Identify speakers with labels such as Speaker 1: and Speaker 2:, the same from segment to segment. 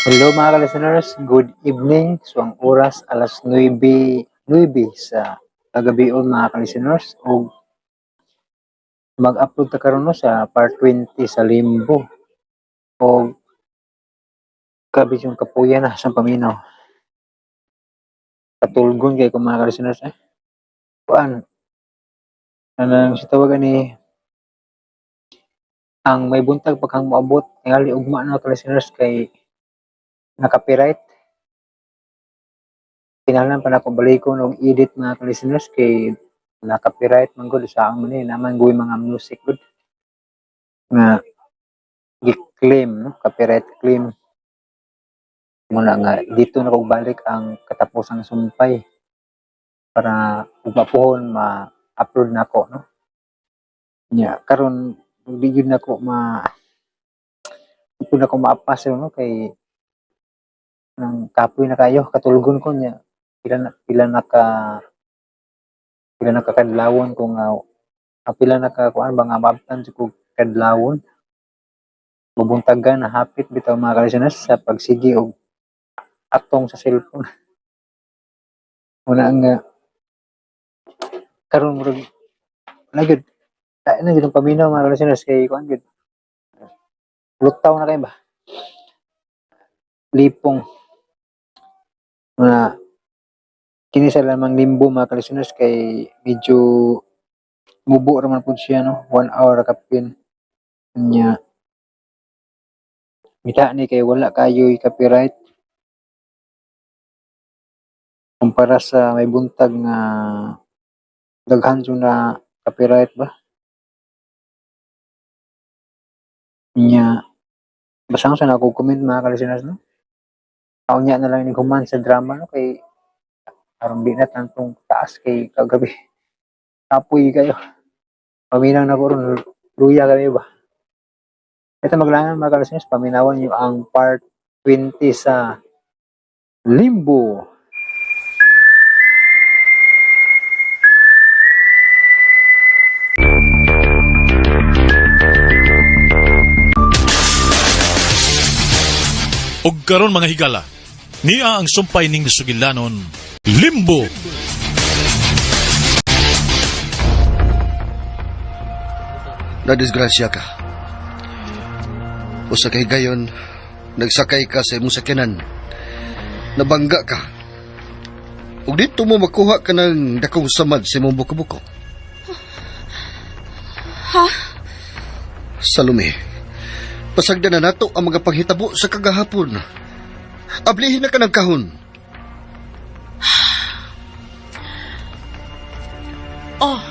Speaker 1: Hello mga ka-listeners, good evening. So ang oras alas 9:09 sa kagabion mga ka-listeners, og mag-upload ta karon, no, sa part 20 sa Limbo. Og grabe yung kapuya na sa paminaw. Katulgon kay ko mga ka-listeners eh. Kuan, anang si tawagan ni ang may buntag pagkang moabot tingali ugma na, ka-listeners, kay na-copyright. Kinahanglan pa nako balikon og edit mga ka-listeners kay na-copyright man gud sa man ni naman guy mga music gud nga gi-claim, no, copyright claim muna nga dito na kog balik ang katapusang sumpay para ugma pohon ma-upload nako, no. Nya karon di gyud nako ma di pud nako maapas, no, kay nang kapoy na kayo, katulgon ko. Niya pila na ka kadlawon ko nga pila na ka kuan ba nga maabtan jud kog kadlawon, mabuntagan na hapit bitaw mga ka-listeners sa pagsigi og atong sa cellphone. Muna nga karon murag na gyud na gyud ang paminaw mga ka-listeners kay kuan gyud, lutaw na kay ba, lipong mga kini sa lamang Limbo mga ka-listeners kay medyo mubo raman pud siya, no, 1 hour ra kapin. Nya mita ni kay wala kayo'y copyright kumpara sa may buntag nga daghan jud na copyright ba. Nya basta sa na ako comment mga ka-listeners, no. Paunya na lang ni human sa drama, no, kay aron di na tantong taas kay kagabi kapoy kayo. Paminaw na ko ron, luya kami ba. Ito maglangan mga ka-listeners, paminawan niyo ang part 20 sa Limbo.
Speaker 2: Og karon mga higala, niya ang sumpay ning sugilanon, Limbo.
Speaker 3: Nadisgrasya ka. Usa kay gayon, nagsakay ka sa imong sakyanan. Nabangga ka. Ug dito mo makuha ka ng dakong samad sa imong buko-buko.
Speaker 4: Ha?
Speaker 3: Salome, pasagdan na nato ang mga panghitabo sa kagahapon. Ablihin na ka ng kahon.
Speaker 4: Oh.
Speaker 3: Ah.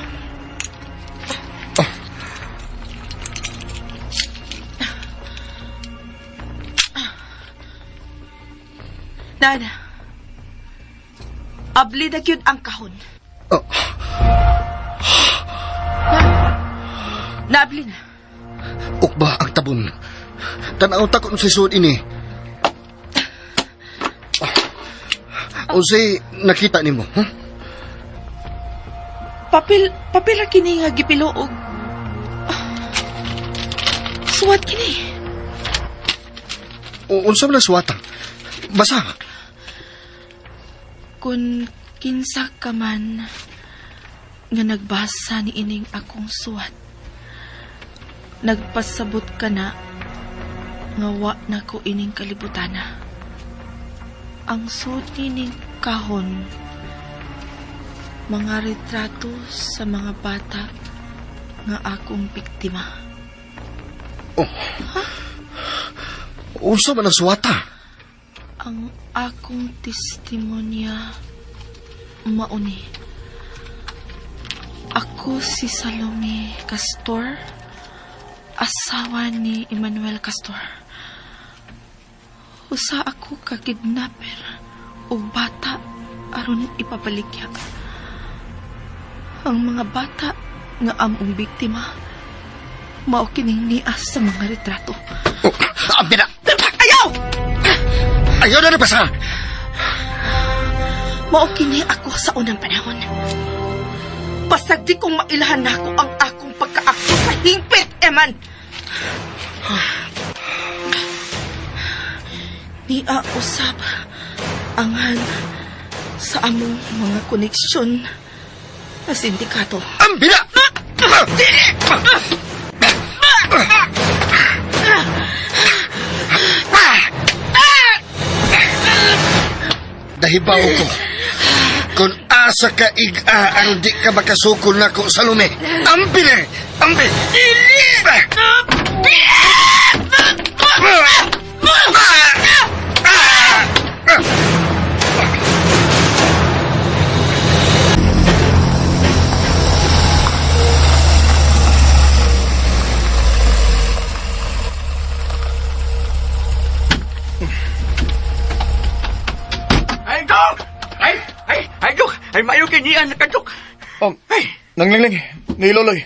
Speaker 4: Nana. Abli na gyud ang kahon.
Speaker 3: Oh.
Speaker 4: Na, naabli na.
Speaker 3: Ukba ang tabon. Tanaw ta kung sisuod ini. Unsay nakita nimo? Huh?
Speaker 4: Papel, papel ra kini nga gipilo og suwat kini.
Speaker 3: Unsa man ang suwata? Basa.
Speaker 4: Kung kinsa ka man nga nagbasa ni ining akong suwat, nagpasabot ka na nga wa na ko ining kalibutana. Ang suot nining kahon, mga retrato sa mga bata nga akong biktima.
Speaker 3: Oh. Unsa man ang suwata?
Speaker 4: Ang akong testimonya mauni. Ako si Salome Castor, asawa ni Emmanuel Castor. Usa ako ka kidnapper og bata aron ipabaligya. Ang mga bata nga among biktima mao kining nias sa mga retrato.
Speaker 3: Oh, abi na!
Speaker 4: Ayaw!
Speaker 3: Ayaw na nabasa!
Speaker 4: Mao kini ako sa unang panahon. Pasagdi kong mailahan nako ang akong pagkaakto sa hingpit, Eman. Niya usab angan sa among mga koneksyon sa sindikato.
Speaker 3: Ambila! Dahibaw ko. Kung asa ka iga aron di ka makasukol nako sa lumi. Ambila! Ambi!
Speaker 5: Ay, Dok! Ay, ay, ay, Dok! Ay, mayo kinian na ka, Dok!
Speaker 6: Oh, nanglingling, niloloy.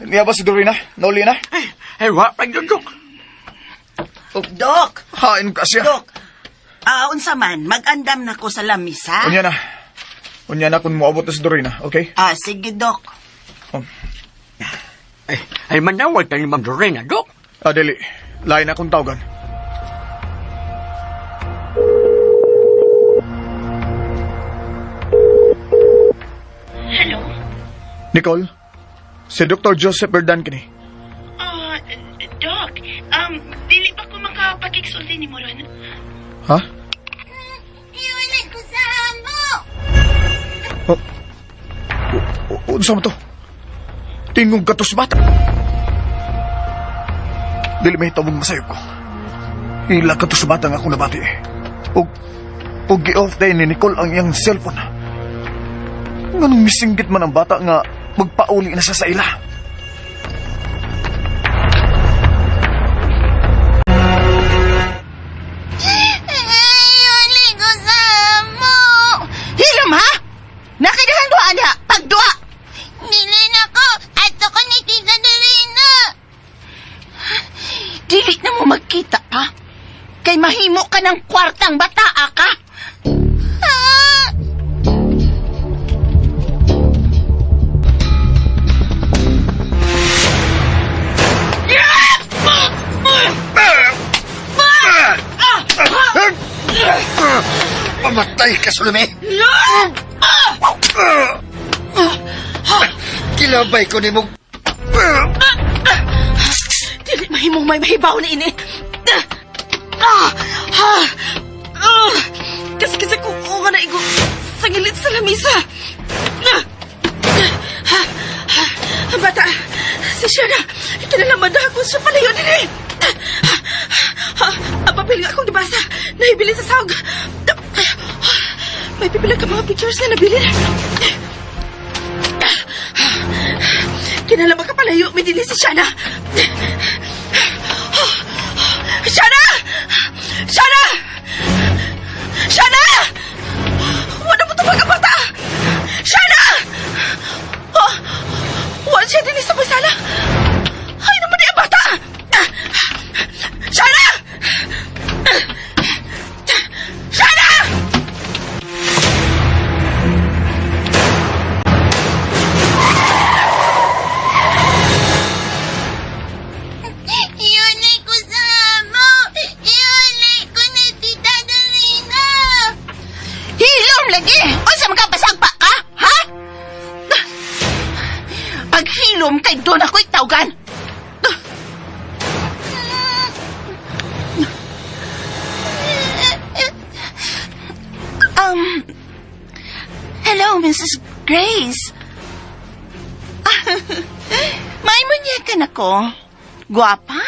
Speaker 6: Niya ba si Dorina? Nauli na?
Speaker 5: Ay, ay, wa pa yun, Dok!
Speaker 7: Dok,
Speaker 6: Hain ka siya.
Speaker 7: Dok. Ah, unsa man, mag-andam na ko sa lamisa.
Speaker 6: Unya na. Unya na kung moabot na si Dorina, okay?
Speaker 7: Ah, sige, Dok.
Speaker 6: Oh.
Speaker 5: Ay, ay, manawag ka ni Ma'am Dorena, Dok!
Speaker 6: Ah, dili. Lain akong tawagan.
Speaker 4: Hello?
Speaker 6: Nicole, si Dr. Joseph Berdan kini.
Speaker 4: Ah, Doc, dili ba ko makapagigsulti ni mo ron?
Speaker 6: Ha?
Speaker 8: Iwalay ko sa amo!
Speaker 6: Oh. Unsa man to? Tingog katos bata. Dili may tabong masayop ko. Ila katos bata nga akong nabati. Ug gi-off day ni Nicole ang iyang cellphone. Nganong misinggit man ang bata nga magpauli na siya sa ila.
Speaker 8: Iwalay ko sa amo!
Speaker 7: Hilom ha? Nakidahan duha niya, pagduha.
Speaker 8: Dili na ko! Ato ko ni Tita Dorina!
Speaker 7: Dili na mo magkita pa. Kay mahimo ka ng kwartang bataa ka.
Speaker 8: Ah!
Speaker 3: Pamatay ka, Salome! Kilabay ko nimo.
Speaker 4: Dili mahimong may mahibaw na ini. Ah! Ah! Ah! Kasi kasi ko nga na igo sangilit sa lamisa. Ah! Ah! Ah! Ang bata, si Shana, kinalaman na ako siya palayo din eh. Ah! Ang papel nga akong gibasa, nahibili sa sahog. May pipila ka mga pictures na nabilin. Kinalaman ka palayo, may dili si Shana. Shana! Shana! Shana! Wala mo ito mga bata! Shana! Oh, wala siya din sa sala. Ay, naman niya bata! Shana! Shana!
Speaker 8: Iwalay ko sa amo! Iwalay ko ni Tita Dorina!
Speaker 7: Hilom lagi. Unsa man ka pasagpa ka? Ha? Paghilom kay doon ako itawgan. Hello, Mrs. Grace. May munyeka na ko. Guwapa.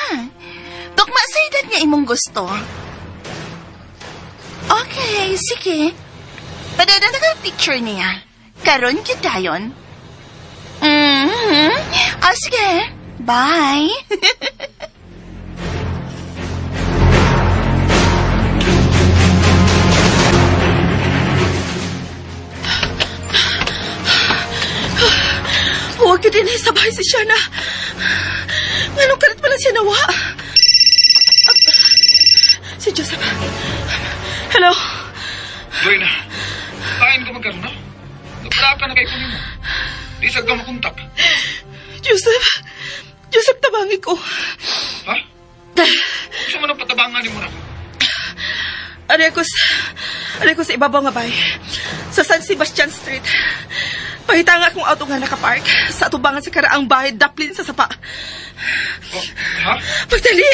Speaker 7: Tukma sa edad nga imong gusto. Okay, sige. Padala na ka picture niya. Karon gyud dayon. Ah, sige. Bye.
Speaker 4: Huwag ka din sabay si Shana. Nganong karat pala siya nawa? Si Joseph. Hello?
Speaker 6: Dorina, kain ka magkaroon na? Nagpala ka na kay kunin mo. Di sa ka makontak.
Speaker 4: Joseph! Joseph, tabangi ko.
Speaker 6: Ha? Gusto mo nang patabangan ni mo na ako?
Speaker 4: Ari ko sa ibabaw nga bay. Sa San Sebastian Street. Pahita nga akong auto nga nakapark sa atubangan sa karaang bahay daplin sa sapa. Pagdali!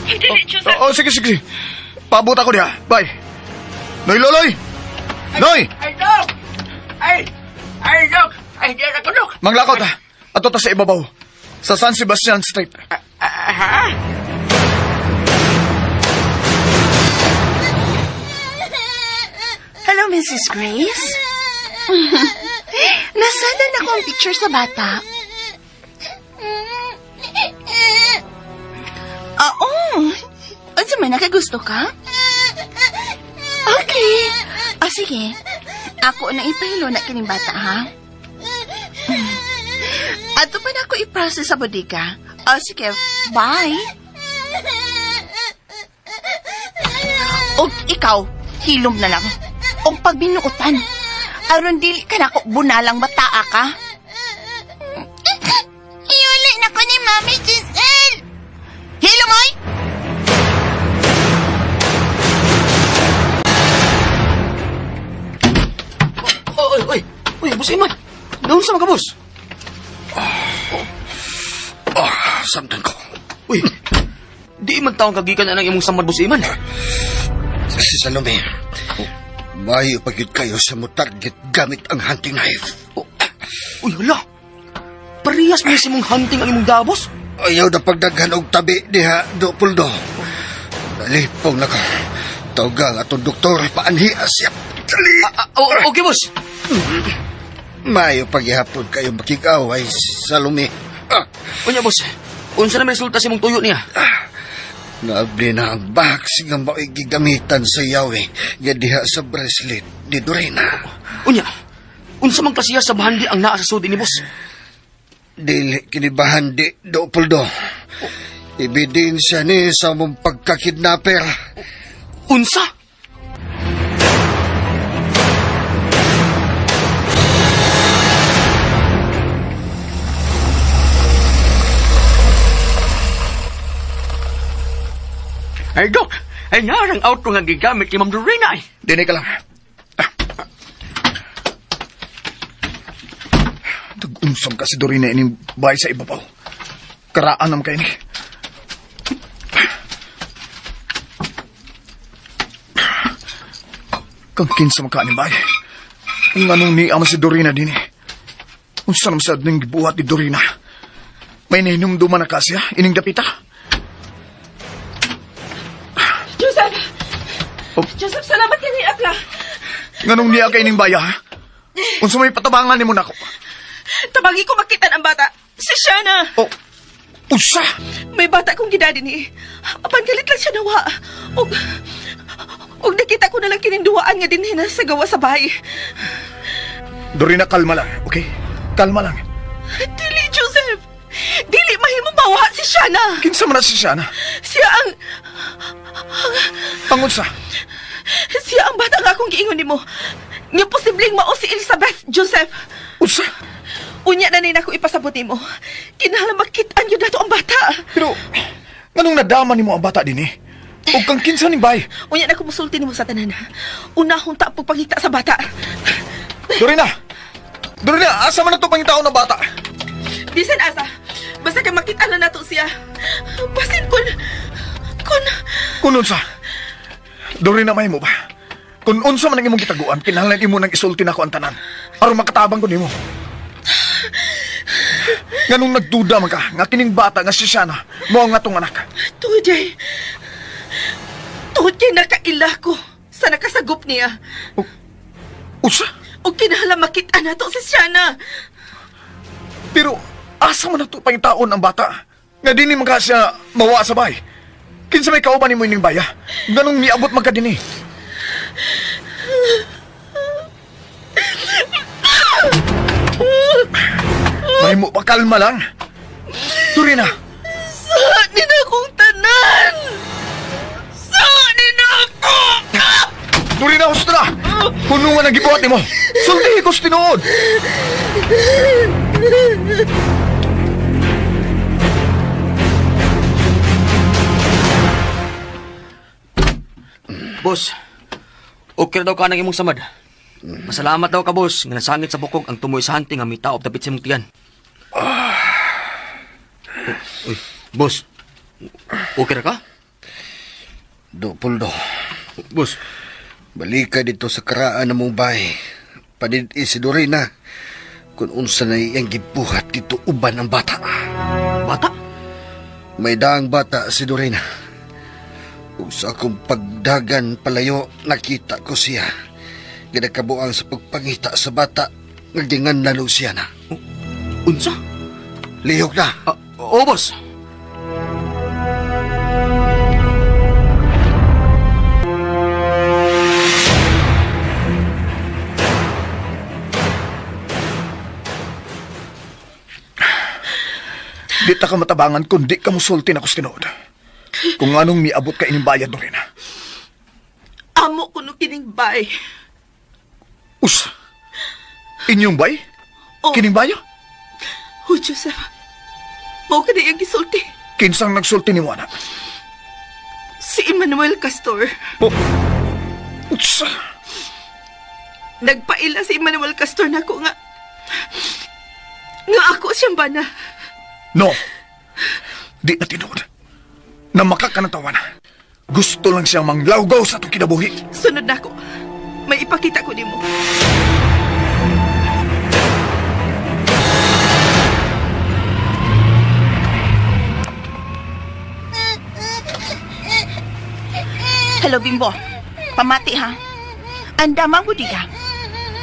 Speaker 4: Pagdali, Joseph!
Speaker 6: Oh, sige, sige. Paabot ako diha. Bye. Noy, Loloy! Noy!
Speaker 5: Ay, Dok! Ay! Ay, Dok! Ay, di na ko, Dok!
Speaker 6: Manglakot ha. Ato ta sa ibabaw. Sa San Sebastian Street.
Speaker 5: Ha?
Speaker 7: Hello, Mrs. Grace. Nasaan na ako ang picture sa bata? Oo. Unsa man nakagusto ka? Okay. O sige. Ako na ipahilo na kining bata, ha? Ato pa na ako i-process sa bodega. O sige, bye. Og ikaw, hilom na lang. Og pagbinuotan. Aron dili ka na ako bunalang bataa ka.
Speaker 8: Iuli na ko ni Mami Giselle.
Speaker 7: Hilom oy!
Speaker 5: Oy, oy! Uy, boss Iman! Doon sa mga boss!
Speaker 3: Oh, samtan ko.
Speaker 5: Uy! Di man taong kagikan na ng imong samad, boss Iman.
Speaker 3: Si Salome, mayo pagyud kayo sa mo target gamit ang hunting knife.
Speaker 5: Uy, hala! Parehas mo sa imong hunting ang imong dabos.
Speaker 3: Ayaw na pagdaghan og tabi diha, do puldo. Nalipong na ka. Tawga ang atong doktor, paanhi siya. Dali!
Speaker 5: Ah, okay, boss.
Speaker 3: Mayo paghihapon kayo makig-away, Salome. Ah,
Speaker 5: Unya, boss. Unsa na may resulta sa imong tuyo niya?
Speaker 3: naabli na ang box nga mao'y gigamitan sa yawi nga diha sa bracelet ni Dorina.
Speaker 5: Unya, unsa man klasiya sa bahandi ang naa sa sudi ni boss?
Speaker 3: Dili kini bahandi, do puldo. Ebidensya ni sa mong pagkakidnapper.
Speaker 5: Unsa? Ay, Dok! Ay, narang auto nga gigamit ni Ma'am Dorina ay.
Speaker 6: Dini ka lang. Ah. Nag-unsam ka si Dorina ining bahay sa ibabaw. Karaan naman kayo ni. Kang kinsa man ka ni bahay. Kung anong ni ama si Dorina din eh. Unsa naman sad ning gibuhat ni Dorina. May nahinumduman na ka siya, ining dapita.
Speaker 4: Joseph!
Speaker 6: Oh.
Speaker 4: Joseph, salamat kay ni Akla.
Speaker 6: Nganong niya kay ining baya, ha? Unsa may patabangan nimo nako?
Speaker 4: Tabagi ko makita ang bata. Si Shana.
Speaker 6: Oh, unsa?
Speaker 4: May bata kong gidadi ni. Apan galit lang siya nawa. Og og nakita ko na lang kininduwaan nga dinhi na sa gawa sa bahay.
Speaker 6: Dorina, kalma lang, okay? Kalma lang.
Speaker 4: Dili, Joseph. Dili mahimo mawa si Shana.
Speaker 6: Kinsa man na si Shana?
Speaker 4: Siya ang
Speaker 6: Ang unsa?
Speaker 4: siya ang bata nga akong giingon nimo. Nga posibleng mao si Elizabeth, Joseph.
Speaker 6: Unsa?
Speaker 4: Unya na ni nako ipasabot nimo. Kinahanglan makit-an yun nato ang bata.
Speaker 6: Pero, nganong nadama nimo ang bata dinhi? O kang kinsa ning bay?
Speaker 4: Unya na ko musulti nimo sa tanan. Unahon ta ang pagpangita sa bata.
Speaker 6: Dorina! Dorina, asa man na to pangitaon ng bata?
Speaker 4: Bisan asa. Basta kay makita na nato siya. Basin kun
Speaker 6: Kun unsa? Dorina, may mo ba? Kung unsa man ang imong gitaguan, kinahanglan imo nang isulti nako ang tanan. Aron makatabang ko nimo. Nganong nagduda man ka nga kining bata nga si Shana mo ang atong anak.
Speaker 4: Tuhod jay. Tuhod kay nakaila ko sa nakasagop niya.
Speaker 6: Unsa?
Speaker 4: O kinahanglan makita nato si Shana.
Speaker 6: Pero asa man na to pangitaon ang bata? Nga dinhi man ka siya mawa sa bay. Kinsa may kauban nimo ining baya? Nganong miabot man ka dinhi? May mo pa kalma lang. Dorina,
Speaker 4: Saan ni na akong tanan? Saan ni na ako?
Speaker 6: Dorina, husto na! Puno nga nang gibuhat nimo. Sultihi ko sa tinuod.
Speaker 5: Boss, okay daw ka ng imong samad. Masalamat daw ka, boss, nga nasangit sa bukog ang tumoy sa hunting nga mitaob dapit sa imong tiyan. Uy, boss. Okay ra ka?
Speaker 3: Do, Poldo.
Speaker 5: Boss,
Speaker 3: Balik ka dito sa karaan ng mong bahay. Padid si Dorina. Kung unsa na iyang gibuhat dito uban ang bata.
Speaker 5: Bata?
Speaker 3: May daang bata si Dorina. Ug sa akong pagdagan palayo, nakita ko siya. Ginakabuang sa pagpangita sa bata, nagdingan na siya na.
Speaker 5: Unsa?
Speaker 3: Lihok na!
Speaker 5: Oo, boss.
Speaker 6: Di ta ka matabangan kung di ka musulti na tinuod. Kung anong miabot ka ining bayad, Dorina.
Speaker 4: Amo kuno kining bay.
Speaker 6: Us! Inyong bay?
Speaker 4: Oh.
Speaker 6: Kining bayo?
Speaker 4: Oh, Joseph. Mao ka na iyang gisulti.
Speaker 6: Kinsang nagsulti ni Juana?
Speaker 4: Si Emmanuel Castor.
Speaker 6: Oh. Utsa!
Speaker 4: Nagpaila si Emmanuel Castor nako nga nga ako siyang bana.
Speaker 6: No! Di na tinuod. Na makakanatawan. Gusto lang siyang manglawgaw sa atong kinabuhi.
Speaker 4: Sunod na ako. May ipakita ko nimo.
Speaker 7: Hello, Bimbo. Pamati ha. Andamang budiga.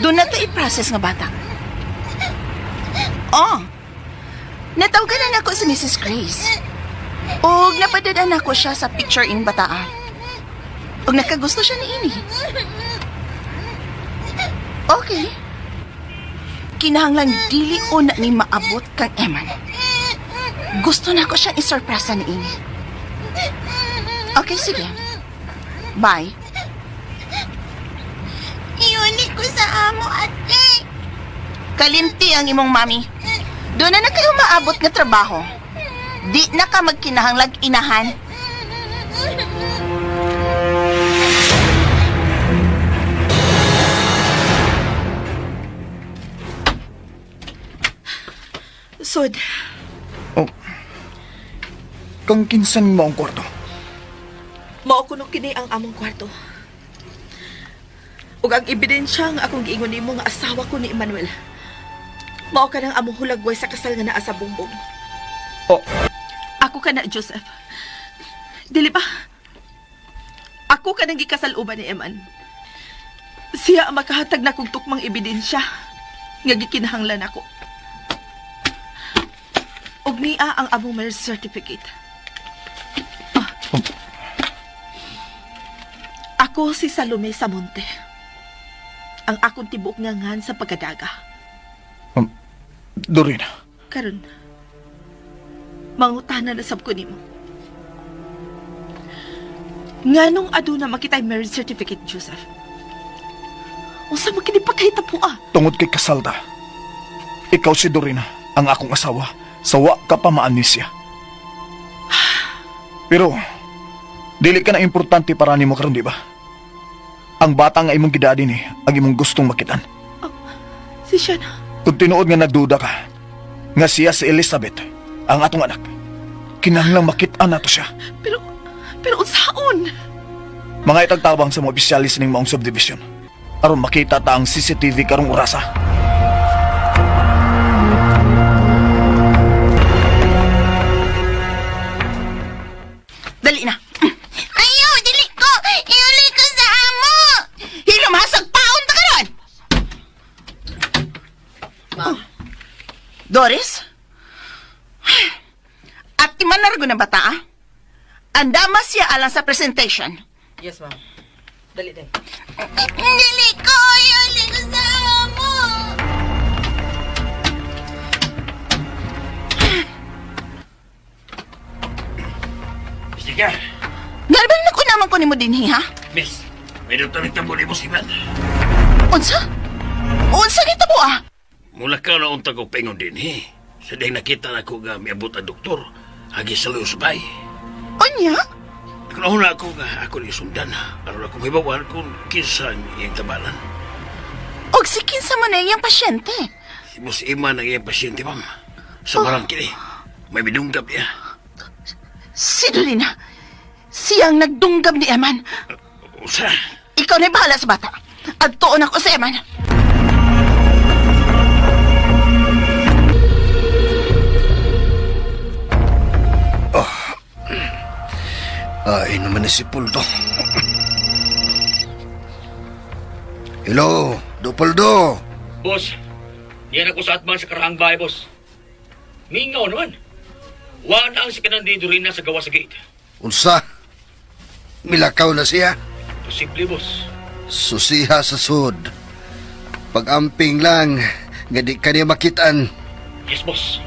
Speaker 7: Doon na to i-process nga bata. Oh. Natawagan na nako si Mrs. Grace. Og napadada nako siya sa picture in bataa. Og nakagusto siya ni ini. Okay. Kinahanglan dili una ni maabot kang Eman. Gusto na ko siyang isurpresa ni ini. Okay, sige. Bye.
Speaker 8: Iuli ko sa amo, ate.
Speaker 7: Kalimti ang imong mami. Doon na na kayo maabot nga trabaho. Di na ka magkinahanglag inahan.
Speaker 4: Sod,
Speaker 6: Oh. Kang kinsan mo ang kwarto?
Speaker 4: mao kuno kini ang among kwarto. Ug ang ebidensya nga akong giingon nimo nga asawa ko ni Emmanuel. Mao ka nang among hulagway sa kasal nga naa sa bumbong.
Speaker 6: Oh.
Speaker 4: Ako ka na, Joseph. Dili ba? Ako ka nang gikasal uban ni Eman. Siya ang makahatag na kong tukmang ebidensya nga gikinahanglan ako. Ug niya ang among marriage certificate. Ah. Ako si Salome Samonte. Ang akong tibuok nga ngan sa pagkadaga.
Speaker 6: Dorina.
Speaker 4: Karon, mangutana na sab ko nimo. Nganong aduna makitay marriage certificate, Joseph? Unsa man kini pagkahitabo ah?
Speaker 6: Tungod kay kasalda. Ikaw si Dorina, ang akong asawa. Sawa ka pa maanisya. Pero, dili ka na importante para nimo karon, di ba? Ang bata nga imong gidadi ni, ang imong gustong makitan.
Speaker 4: Si Shana.
Speaker 6: Kung tinuod nga nagduda ka, nga siya si Elizabeth, ang atong anak, kinahanglang makit-an nato siya.
Speaker 4: Pero, pero unsaon?
Speaker 6: Mga itagtabang sa mga opisyalis ning maong subdivision. Aron makita ta ang CCTV karong orasa.
Speaker 7: Dali na.
Speaker 8: Ayaw, dili ko. Iuli ko sa amo.
Speaker 7: Hilom ha, sagpaon ta karon. Oh. Doris? At imanargo na bata ah. Andama siya alang sa presentation.
Speaker 4: Yes, ma'am. Dali, dali.
Speaker 8: Dili ko. Iuli ko sa amo.
Speaker 9: Sige,
Speaker 7: Nga ba nakunaman ko nimo dinhi ha?
Speaker 9: miss. May dutalit na muli mo si Ivan.
Speaker 7: Unsa? Unsa kita mo ah?
Speaker 9: Mula ka na untag og paingon din, he. Sa dahil nakita na ko nga miabot ang doktor, agi sa luyo sabay.
Speaker 7: Unya?
Speaker 9: Naghuna ako nga ako ni sundan. Aron akong hibawan kung kinsa ang iyang tabalan.
Speaker 7: Og si kinsa man na iyang pasyente.
Speaker 9: Si Boss Iman ang iyang pasyente, ma'am. Sa barang kini. May bidunggap niya.
Speaker 7: Si Dorina. Siyang nagdunggab ni Eman.
Speaker 9: Usa.
Speaker 7: Ikaw na bahala sa bata. Adtuon ako sa Eman.
Speaker 3: Ay naman ni si Puldo. Hello, Do Puldo.
Speaker 5: Boss, yan ako sa atman sa karaang bahay, boss. Mingaw naman. Wala ang sikanan ni Dorina sa gawa sa gate.
Speaker 3: Unsa? Milakaw na siya.
Speaker 5: Posible, boss.
Speaker 3: Susiha sa sud. Pag-amping lang, nga di ka niya makitaan.
Speaker 5: Yes, boss.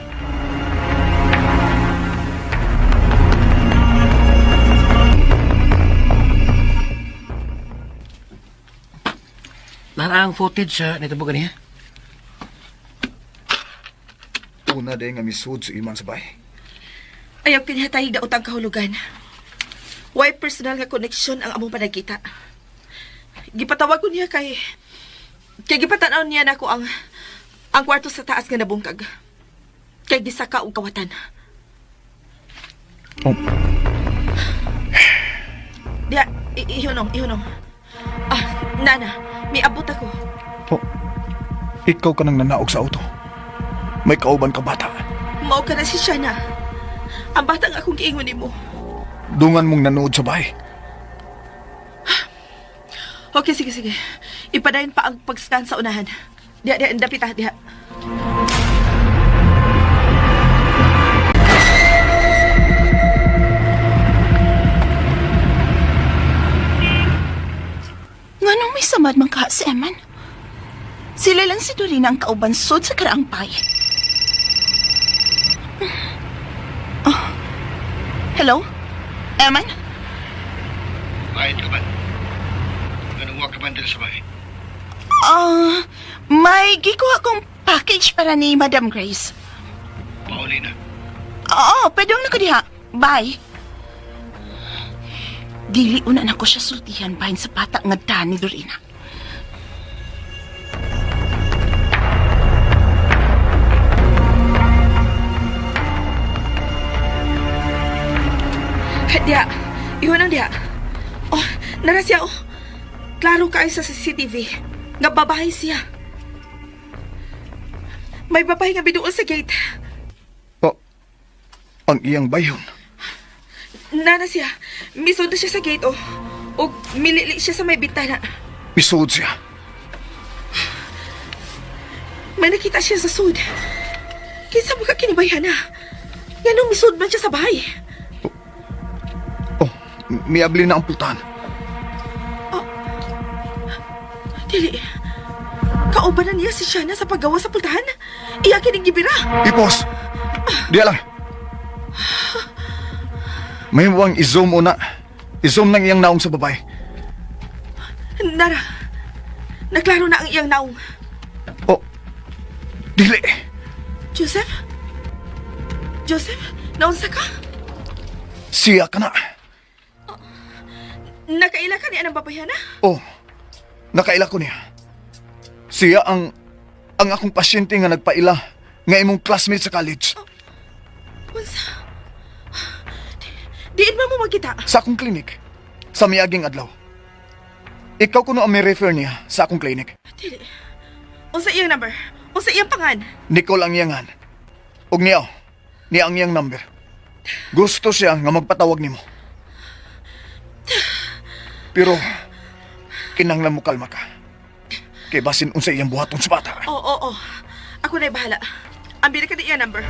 Speaker 9: Nara ang footage sa nito ba ganiya?
Speaker 6: Una day nga misud si Iman sa bahay.
Speaker 4: Ayaw kinhatay na utang kahulugan. Why personal nga koneksyon ang among panagkita? Gipatawag ko niya kay gipatanaw niya nako ang kwarto sa taas nga nabungkag. Kay gisaka og kawatan.
Speaker 6: Oh.
Speaker 4: Diya, ihunong, ihunong. Ah, nana, miabot ako.
Speaker 6: Oh, ikaw ka nang nanaog sa auto. May kauban ka bata.
Speaker 4: Mao ka na si Shana. Ang batang akong giingon nimo.
Speaker 6: Dungan mong nanood sa bahay.
Speaker 4: Okay, sige, sige. Ipadayon pa ang pag-stand sa unahan. Diha, diha, dapit ah, diha.
Speaker 7: Nganong may samad man ka si Eman? Sila lang si Dorina ang kaubansod sa karaang pay. Oh. Hello? Eman?
Speaker 3: Bayad ka man. Ganun ka man din sa bahay.
Speaker 7: Ah, may gikuha kong package para ni Madam Grace.
Speaker 3: Pauli na.
Speaker 7: Oo, pwede na ko diha. Bye. Dili una na ko siya sultihan bahin sa bata nga daan ni Dorina.
Speaker 4: Diha, ihunong diha. Oh, nara siya oh. Klaro kaayo sa CCTV. Nga babae siya. May babae nga biduol sa gate.
Speaker 6: Oh, ang iyang bayon.
Speaker 4: Nana siya. Misod na siya sa gate oh. O milili siya sa may bintana.
Speaker 6: Misud siya.
Speaker 4: May nakita siya sa sud. Kinsa mo ka kinibayhan na? Nganong misud man siya sa bahay?
Speaker 6: Oh, miabli na ang pultahan.
Speaker 4: Dili. Kauban na niya si Shana sa paggawa sa pultahan? Iya kining gibira.
Speaker 6: Ipos! Diya lang. May muwang i-zoom una. I-zoom ng iyang naong sa babae.
Speaker 4: Nara. Naklaro na ang iyang naong.
Speaker 6: Oh, dili.
Speaker 4: Joseph? Joseph, naunsa ka?
Speaker 6: Siya ka na.
Speaker 4: Nakaila ka niya ng babayhana?
Speaker 6: Oh, nakaila ko niya. Siya ang akong pasyente nga nagpaila nga imong classmate sa college.
Speaker 4: Unsa? Diin man mo magkita.
Speaker 6: Sa akong clinic, sa miaging adlaw. Ikaw kuno ang may refer niya sa akong clinic.
Speaker 4: Dili. Unsa iyang number? Unsa iyang pangan?
Speaker 6: Nicole ang iyangan. Og niya, oh, niya ang iyang number. Gusto siya nga magpatawag nimo. Pero, kinahanglan mo kalma ka. Kay basin unsa iyang buhaton sa bata.
Speaker 4: Oo, oo, oo. Ako na'y bahala. Ambili ka na iyang number.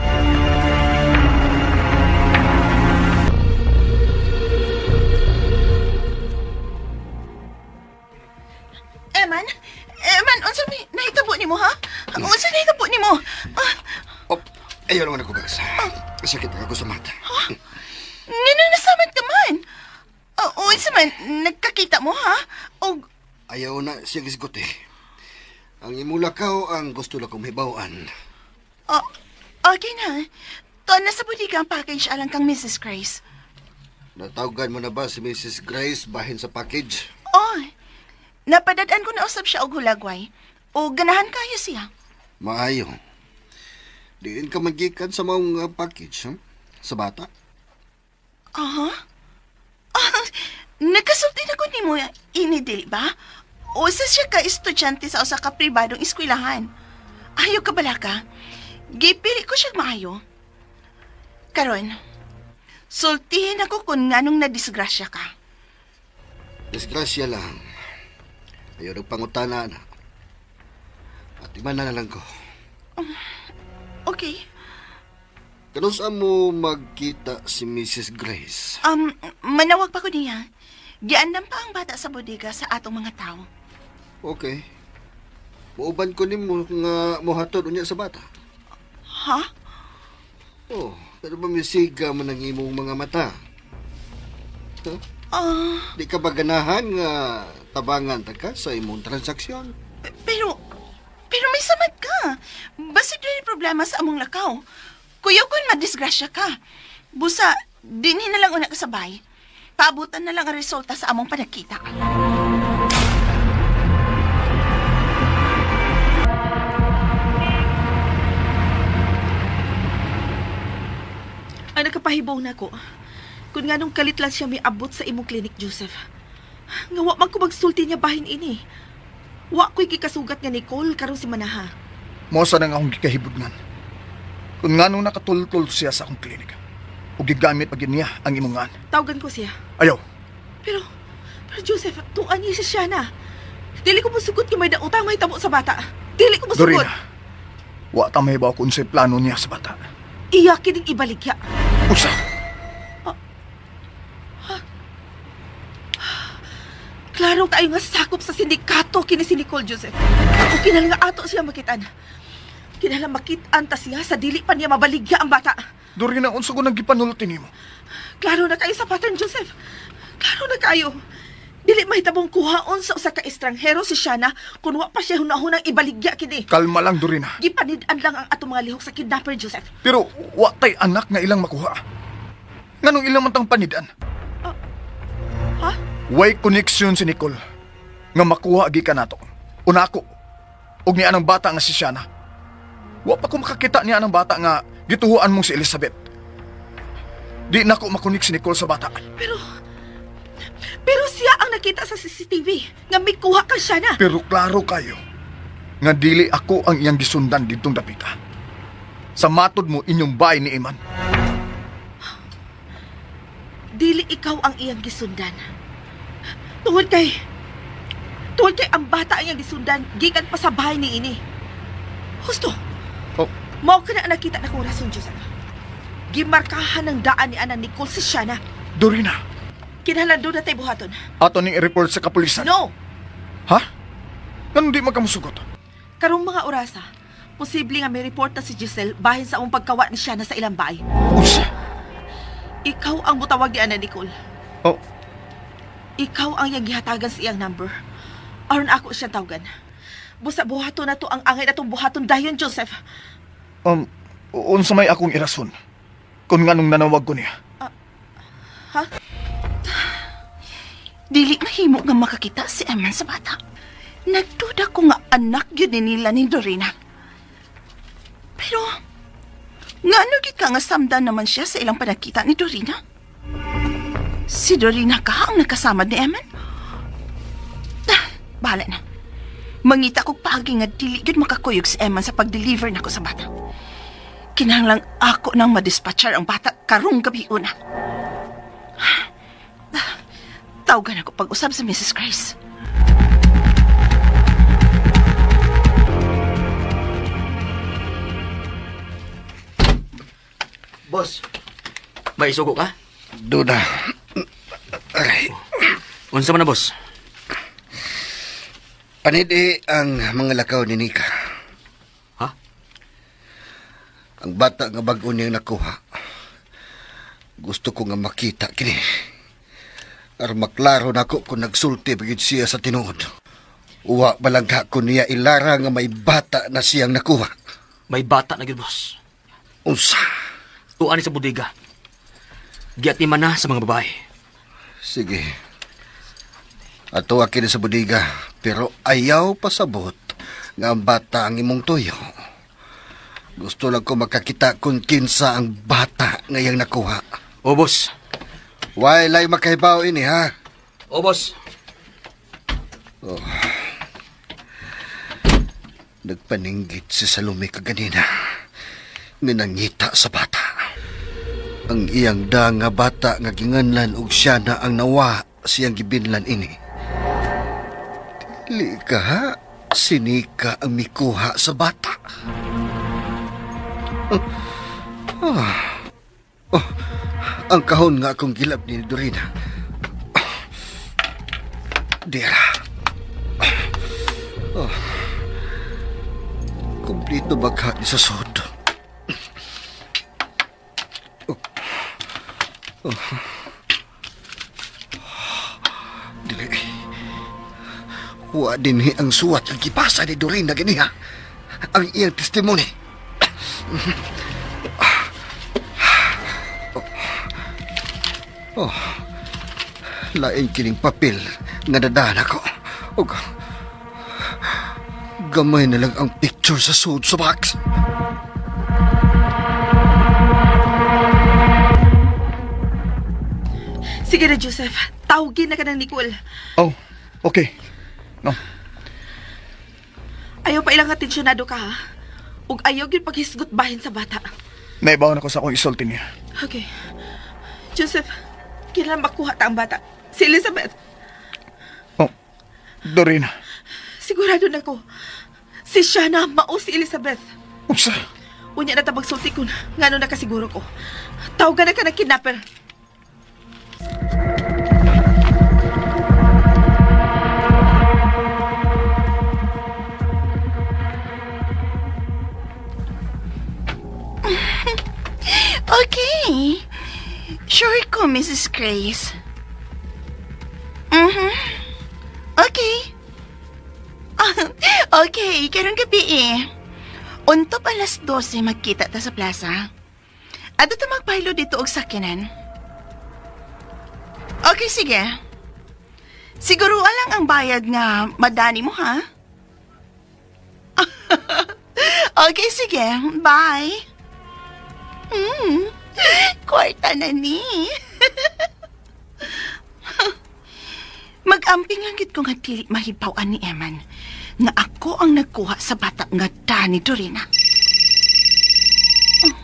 Speaker 7: Eman? Eman, unsa may nahitabo nimo ha? Unsa nahitabo nimo? Ah,
Speaker 3: Oh, ayaw naman ako, Bags. Sakit ako sa mata.
Speaker 7: Ngano nasamad ka man? Oh, unsa man nagkakita mo ha? Og
Speaker 3: Ayaw na siya gisgot eh. Ang imulakaw ang gusto na kong hibawan.
Speaker 7: Oh, okay na. Tuan na sa bodega ang package alang kang Mrs. Grace.
Speaker 3: Natawagan mo na ba si Mrs. Grace bahin sa package?
Speaker 7: Oh, napadadaan ko na usab siya og hulagway. O ganahan kayo siya.
Speaker 3: Maayo. Diin ka magikan sa maong package, huh? Sa bata?
Speaker 7: Aha. Ah, nagkasulti na ko nimo ini dili ba? Usa siya ka estudyante sa usa ka pribadong eskwelahan. Ayo ka bala ka. Gipili ko siya maayo. Karon, sultihin ako kung nganong nadisgrasya ka.
Speaker 3: Disgrasya lang. Ayaw nagpangutana na. At iman na lang ko.
Speaker 7: Okay.
Speaker 3: Kano saan mo magkita si Mrs. Grace?
Speaker 7: Manawag pa ko niya. Giandam pa ang bata sa bodega sa atong mga tao.
Speaker 3: Okay. Muuban ko nimo nga mohatod unya sa bata.
Speaker 7: Ha?
Speaker 3: Oh, pero ba misiga man ang imong mga mata? Huh?
Speaker 7: Ah,
Speaker 3: Di ka ba ganahan nga tabangan ta ka sa imong transaksyon?
Speaker 7: pero, pero may samad ka. Basta doon problema sa among lakaw. Kuyaw kung madisgrasya ka. Busa, dinhi na lang una ka sa bay. Paabutan na lang ang resulta sa among panagkita.
Speaker 4: Ang nakapahibaw na ko. Kung nga nung kalit lang siya may abot sa imong clinic, Joseph. Nga wa man ko magsulti niya bahin ini. Wa ko'y gikasugat nga Nicole karong si Manaha.
Speaker 6: Mo sa nang akong gikahibudngan. Kung nganong nakatultol siya sa akong klinika. Ug gigamit pa gyud niya ang imong ngan.
Speaker 4: Tawagan ko siya.
Speaker 6: Ayaw,
Speaker 4: Pero, pero Joseph, tuan niya siya na. Dili ko musugot kung may dautang may tabo sa bata. Dili ko musugot.
Speaker 6: Dorina. Wa ta mahibaw kung unsay plano niya sa bata.
Speaker 4: Iya kining ibaligya.
Speaker 6: Unsa?
Speaker 4: Klaro kayo nga sakop sa sindikato kini si Nicole Joseph. O kinahanglan nga ato siya makitan. Kinahanglan makitaan ta siya sa dili pa niya mabaligya ang bata.
Speaker 6: Dorina, unsa ko nang gipanulti nimo?
Speaker 4: Klaro na kayo sa pattern, Joseph. Klaro na kayo. Dili mahitabong kuhaon sa usa ka estranghero si Shana kung wa pa siya hunahunang ibaligya kini.
Speaker 6: Kalma lang, Dorina.
Speaker 4: Gipanid-an lang ang atong mga lihok sa kidnapper, Joseph.
Speaker 6: Pero wa tay anak nga ilang makuha. Nganong ilang man tang panidan?
Speaker 4: Ha?
Speaker 6: Way connection si Nicole nga makuha gi kanato. Una ako og niya ang bata nga si Shana. Wa pa ko makakita niya ang bata nga gituhuan mong si Elizabeth. Di na ko makunik si Nicole sa bata.
Speaker 4: Pero pero siya ang nakita sa CCTV nga may kuha ka Shana.
Speaker 6: Pero klaro kayo nga dili ako ang iyang gisundan didtong dapita. Sa matod mo inyong bahay ni Iman.
Speaker 4: Dili ikaw ang iyang gisundan. Tungod kay ang bata ang iyang gisundan gikan pa sa bahay ni ini. Husto.
Speaker 6: Oh,
Speaker 4: Mao ka na ang nakita na kong rason, Joseph. Gimarkahan ng daan ni Ana Nicole si Shana.
Speaker 6: Dorina,
Speaker 4: Kinahanglan doon na tayo buhaton.
Speaker 6: ato ning i-report sa kapulisan.
Speaker 4: No!
Speaker 6: Ha? Nganong di magkamusugot?
Speaker 4: Karong mga orasa, posible nga may report na si Giselle bahin sa among pagkawa ni Shana sa ilang bahay.
Speaker 6: Unsa?
Speaker 4: Ikaw ang mutawag ni Ana Nicole.
Speaker 6: Oh,
Speaker 4: Ikaw ang iyang gihatagan sa iyang number. Aron ako siya tawagan. Busa buhaton na to ang angay na tong buhaton dayon, Joseph.
Speaker 6: Um, unsa may akong irason kung nganong nanawag ko niya.
Speaker 4: Ha?
Speaker 7: Dili mahimo nga makakita si Eman sa bata. Nagduda ko nga anak yun ni nila ni Dorina. Pero, ngano gyud ka nga samdan naman siya sa ilang panagkita ni Dorina? Si Dorina ka ang nakasama ni Eman? Ah, bahala na. Mangita kog paagi nga dili gyud makakuyog si Eman sa pag-deliver nako sa bata. Kinahanglang ako nang madispatchar ang bata karong gabi una. Tawagan ako pag-usap sa Mrs. Grace.
Speaker 5: Boss, may isugo ka?
Speaker 3: Duda. Aray.
Speaker 5: Unsa man na, boss?
Speaker 3: Panidi ang mga lakaw ni Nika.
Speaker 5: Ha?
Speaker 3: Ang bata nga bag-o niyang nakuha. Gusto ko nga makita kini. Aron maklaro nako kung nagsulti ba gyud siya sa tinuod. Uwa balangha ko niya ilara nga may bata na siyang nakuha.
Speaker 5: May bata na gyud, boss.
Speaker 3: Unsa?
Speaker 5: Tuan ni sa bodega. Giatiman na sa mga babae.
Speaker 3: Sige. Ato kini sa bodega, pero ayaw pasabot nga ang bata ang imong tuyo. Gusto lang ko makakita kung kinsa ang bata ngayang nakuha.
Speaker 5: O, boss.
Speaker 3: Why lay makahibaw ini ha?
Speaker 5: O, boss.
Speaker 3: Oh. Nagpaninggit si Salome kaganina. Ninangita sa bata. Ang iyang da nga bata nga ginganlan og siya na ang nawa siyang gibinlan ini. Dili ka ha? Sinika ang mikuha sa bata. Oh. Ah. Oh. Ang kahon nga akong gilab ni Dorina. Dira. Oh. Kumplito ba ka ni sa sod? Oh. Oh. Dili. Wa dinhi ang suwat ang gipasa ni Dorina ganiha. Ang iyang testimony. Oh. Lain kining papel nga dadaan ako. Ug gamay na lang ang picture sa sud sa box.
Speaker 4: Sige na, Joseph. Tawagin na ka ng Nicole.
Speaker 6: Oh, okay. No.
Speaker 4: Ayaw pa ilang atensyonado ka, ha? Ug ayaw gyud paghisgot bahin sa bata.
Speaker 6: Naibaw na ko sa akong isulti niya.
Speaker 4: Okay. Joseph, kailan makuha ta ang bata? Si Elizabeth.
Speaker 6: Oh, Dorina.
Speaker 4: Sigurado na ko. Si Shana, mao si Elizabeth.
Speaker 6: Unsa?
Speaker 4: Unya na tabag sulti kun ngano nakasiguro ko. Tawagan na ka ng kidnapper.
Speaker 7: Okay. Sure ko, Mrs. Grace. Mhm. Okay. Okay, karong gabi eh. Untop alas 12 magkita ta sa plaza. Ato ta magpahilo dito og sakyanan. Okay, sige. Siguro lang ang bayad nga madani mo, ha? Okay, sige. Bye. Kwarta na ni. Mag-amping lang gid ko nga dili mahibaw-an ni Eman nga ako ang nagkuha sa bata nga Dani Dorina. Oh,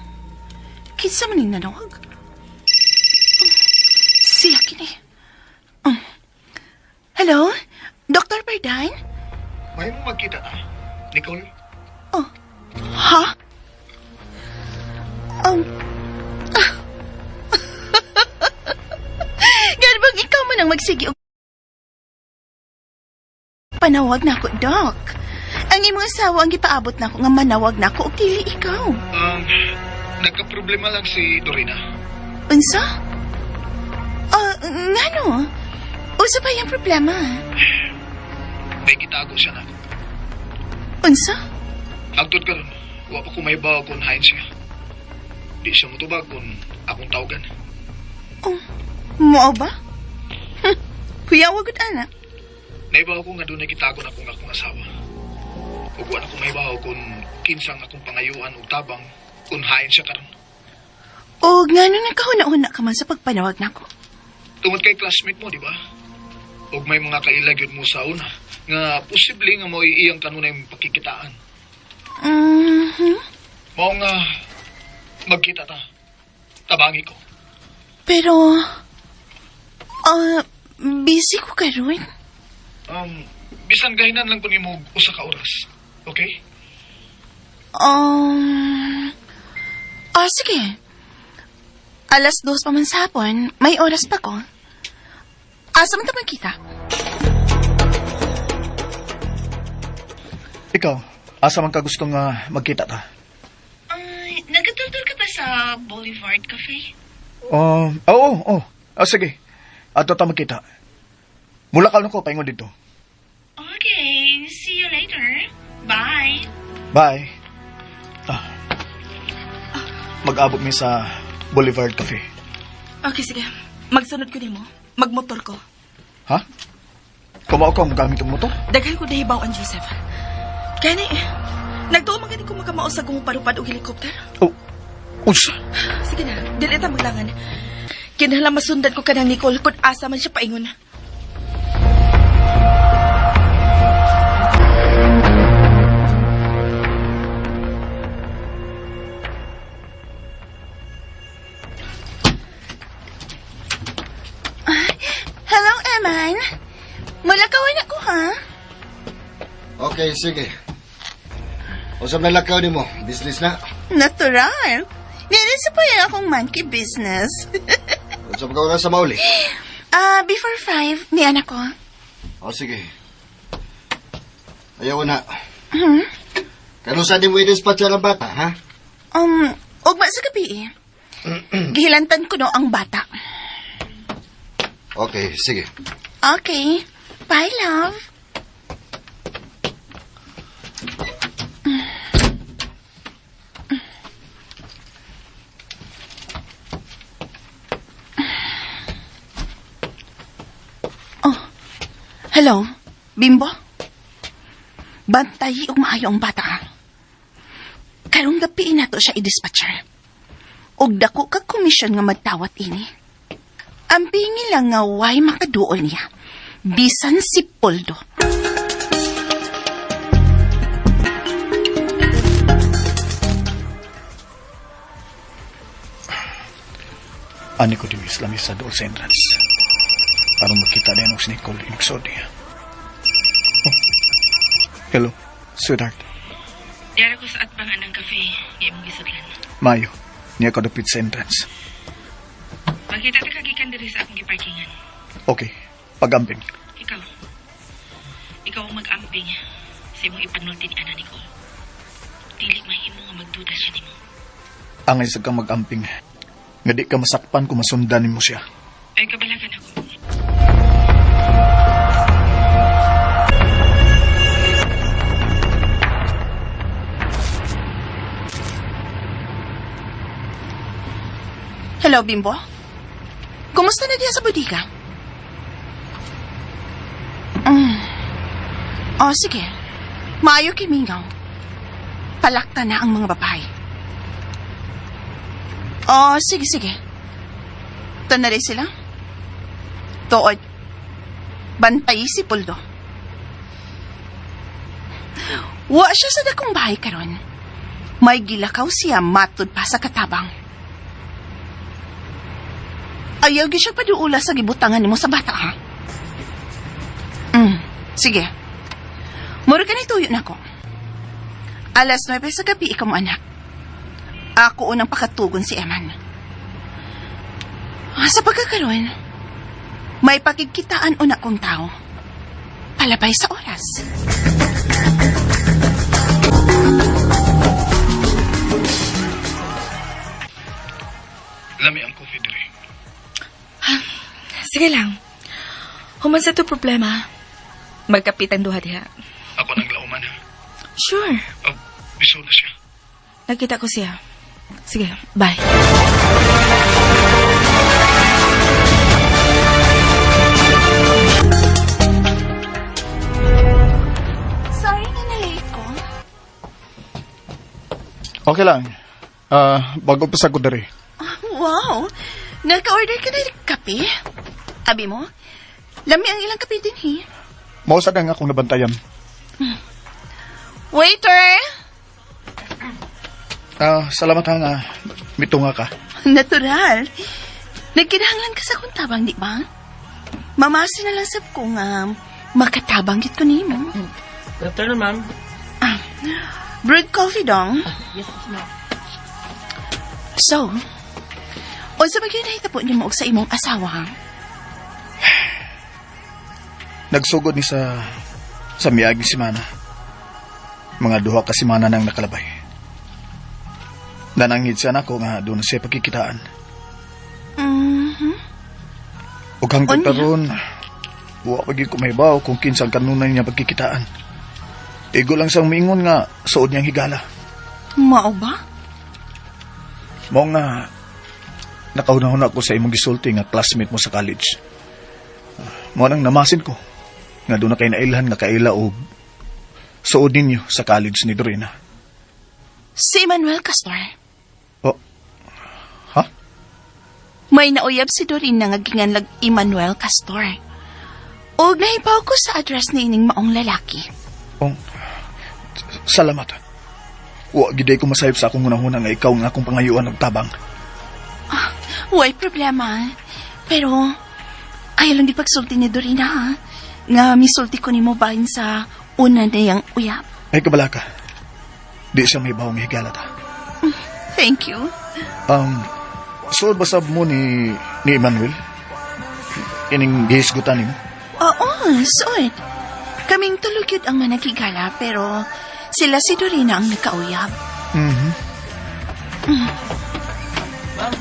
Speaker 7: kinsa man ning nanawag? Oh, siya kini. Oh. Hello? Dr. Bardine?
Speaker 6: May mo magkita ta, Nicole?
Speaker 7: Oh, ha? Garbang ikaw man ang magsige og panawag na ako, Doc. Ang imong asawa ang gipaabot na ako nga manawag na ako og dili ikaw.
Speaker 6: Nagka-problema lang si Dorina.
Speaker 7: Unsa? Ah, ngano? Unsa pa yung problema?
Speaker 6: May gitago siya na.
Speaker 7: Unsa?
Speaker 6: Hangtod karon, wa pa ko mahibaw kung hain siya. Di siya motubag kung akong tawagan.
Speaker 7: Oh, mao ba? Kuya, wag gud ana.
Speaker 6: Naibaw ko nga doon gitago na akong akong asawa. Ug wa na ko mahibaw kung kinsang akong pangayuan og tabang kung hain siya karon.
Speaker 7: O ngano nagkahuna-huna ka man sa pagpanawag nako?
Speaker 6: Tungod kay classmate mo, di ba? Ug may mga kaila gyud mo sa una nga posible nga mo iyang kanunay pakikitaan.
Speaker 7: Mhm.
Speaker 6: Mao nga magkita ta. Tabangi ko.
Speaker 7: Pero, busy ko karon.
Speaker 6: Bisan gahinan lang ko nimo og usa ka oras. Okay?
Speaker 7: Sige. 2:00 pa man sa hapon, may oras pa ko. Asa man ta magkita?
Speaker 6: Ikaw, asa man ka gusto nga magkita ta?
Speaker 7: Ay, nagatultol ka pa sa Boulevard Cafe?
Speaker 6: Oo, oo. Ah, sige. Ato ta magkita. Mula ka ko, paingon dito.
Speaker 7: Okay, see you later. Bye.
Speaker 6: Bye. Ah. Mag-abot mi sa Boulevard Cafe.
Speaker 4: Okay, sige. Magsunod ko nimo. Magmotor ko.
Speaker 6: Ha? Kamao ka gamit ang motor?
Speaker 4: Daghan ko nahibaw ang Joseph. Kani, nagtuo man gani ko makamao sa gumuparupad og helicopter.
Speaker 6: Oh, unsa?
Speaker 4: Sige na, dili ta maglangan. Kinahanglan masundan ko kanang Nicole kung asa man siya paingon.
Speaker 7: Hello, Eman. Mulakawan ako, ha?
Speaker 3: Okay, sige. Usap na lakaw nimo. Business na.
Speaker 7: Natural. Nire sa pa akong monkey business.
Speaker 3: Usap ka na sa mauli.
Speaker 7: Ah, before 5, ni anak ko.
Speaker 3: O, sige. Ayaw na. Kano sa di mo i-dispatch ang bata, ha?
Speaker 7: Ugma sa gabi eh. Gihilantan ko no ang bata.
Speaker 3: Okay, sige.
Speaker 7: Okay. Bye, love. Oh, hello, Bimbo. Bantayi og maayo ang bata. Ha? Karong gabi na to siya i-dispatcher. Og dako kag komisyon nga magtawat ini. Ang bingi lang nga way makaduol niya. Bisan si Poldo.
Speaker 6: Ani ko din lamisa dool sa entrance. Para makita din si Nicole inugsod niya. Oh. Hello, sweetheart.
Speaker 4: Diyara ko sa atbang anang cafe, nga imong gisudlan.
Speaker 6: Mayo, niya ka dapit sa entrance.
Speaker 4: Makita ta kagikan diri sa akong giparkingan.
Speaker 6: Okay, pag-amping.
Speaker 4: Ikaw. Ikaw ang mag-amping sa imong ipanulti ni Ana Nicole. Dili mahimo nga magduda siya nimo.
Speaker 6: Angay sa kang mag-amping. Nga di ka masakpan kung masundan nimo siya.
Speaker 4: Ay kabalagan ako.
Speaker 7: Hello, Bimbo. Kumusta na diya sa bodega? Oh, sige. Maayo kimingaw. Palakta na ang mga babae. Oh, sige, sige. Ito na rin sila. Tuod. Bantay si Puldo. Wa siya sa dakong bahay karon. May gilakaw siya matud pa sa katabang. Ayaw gyud siya paduula sa gibutangan nimo sa bata, ha? Sige. Mura ka na tuyo na ko. 9:00 sa gabi, ikaw mo anak. Ako unang pakatugon si Eman. Sa pagkakaroon, may pakigkitaan una kong tao. Palabay sa oras.
Speaker 6: Lami ang coffee dire.
Speaker 4: Sige lang. Human sa to problema. Magkapit ang duha diha.
Speaker 6: Ako nang lauman.
Speaker 4: Sure.
Speaker 6: Oh, biso na siya.
Speaker 4: Nakita ko siya. Sige, bye.
Speaker 7: Sorry na nalate ko.
Speaker 6: Okay lang. Bago pa sa ko diri.
Speaker 7: Wow! Nagka-order ka na ng kape? Abi mo, lami ang ilang kape din, he.
Speaker 6: Mao sa kang akong nabantayan.
Speaker 7: Waiter!
Speaker 6: Salamat ha nga. Mitunga ka.
Speaker 7: Natural. Nagkinahanglan ka sa akong tabang, di ba? Mamasi na lang sab ko nga makatabang git ko nimo.
Speaker 5: Good afternoon, ma'am.
Speaker 7: Brewed coffee dong.
Speaker 5: Yes, ma'am.
Speaker 7: So, unsa ba gyud nahitabo nimo og sa imong asawa?
Speaker 6: Nagsugod ni sa miaging semana. Mga 2 ka semana nang nakalabay. Nananghid siya nako nga doon siya pagkikitaan. Ug hangtod
Speaker 7: Unya.
Speaker 6: karon, wa pa gyud ko mahibaw kung kinsang kanunay niya pagkikitaan. Igo lang siyang miingon nga suod niyang higala.
Speaker 7: Mao ba?
Speaker 6: Mao nga Nakahuna-huna ko sa imong gisulti nga classmate mo sa college. Mao nang namasin ko nga doon na kay nailhan nga kaila og suod ninyo sa college ni Dorina.
Speaker 7: Si Emmanuel Castor.
Speaker 6: Oh. Ha?
Speaker 7: May nauyab si Dorina nga ginganlag Emmanuel Castor. Og nahibaw ko sa address ni ining maong lalaki.
Speaker 6: Oh. Salamat. Wa giday ko masayop sa akong hunahuna nga ikaw nga akong pangayuan og tabang.
Speaker 7: Way problema. Pero, ayaw lang di pagsulti ni Dorina, ha? Nga misulti ko nimo bahin sa una niyang uyab.
Speaker 6: Ay kabalaka. Di siya may bawang higalat ha.
Speaker 7: Thank you.
Speaker 6: Suod ba sab mo ni Emmanuel? Ining gihisgutan nimo?
Speaker 7: Oo, suod. Kaming tulog yun ang managigala, pero sila si Dorina ang nagkauyab.
Speaker 6: Mhm.
Speaker 4: Ma'am,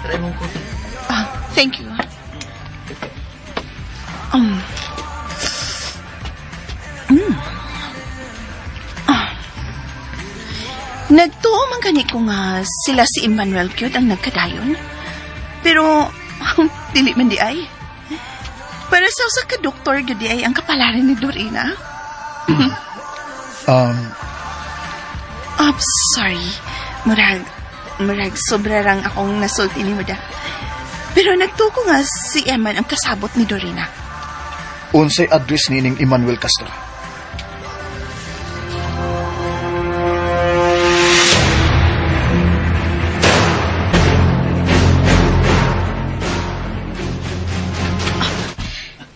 Speaker 4: try mong coffee.
Speaker 7: Ah, thank you. Ah. Nagtuo man gani ko nga sila si Emmanuel gyud ang nagkadayon. Pero dili man di ay. Para sa usa ka doktor gyud di ay ang kapalaran ni Dorina. Oh, sorry. Murag sobra rang akong nasulti ni Muda. Pero nagtuo ko nga si Eman ang kasabot ni Dorina.
Speaker 6: Unsay address ni ining Emmanuel Castro?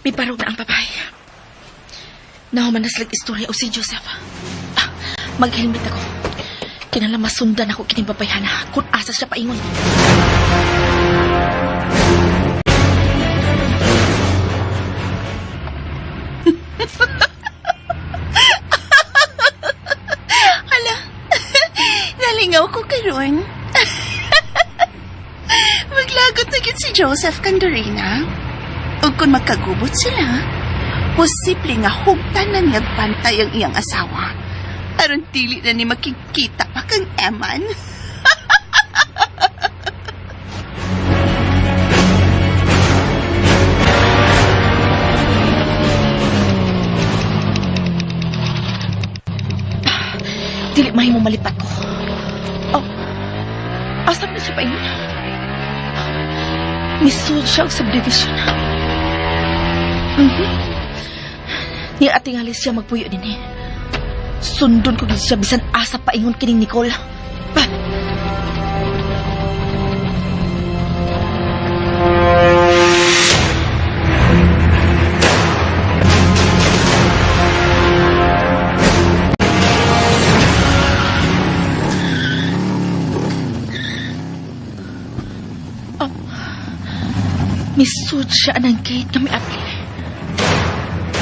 Speaker 4: May barog na ang babae. Nahuman na silag istorya o si Joseph. Ah, mag-helmet ako. Kinala masundan ako kining babayhana kung asa siya paingon.
Speaker 7: Hala, nalingaw ko karon. Maglagot na gid si Joseph kang Dorina. Ug kung magkagubot sila, posible nga hugtan na niya bantay ang iyang asawa. Aron dili na ni makikita pa kang Eman.
Speaker 4: Dili mahimo malipat ko. Oh, asa man siya paingon? Misud siya og subdivision. Ni ating alis siya magpuyo din eh. Sundon ko gid siya bisan asa paingon kining Nicole. Pa. Misud siya ng gate na may apli.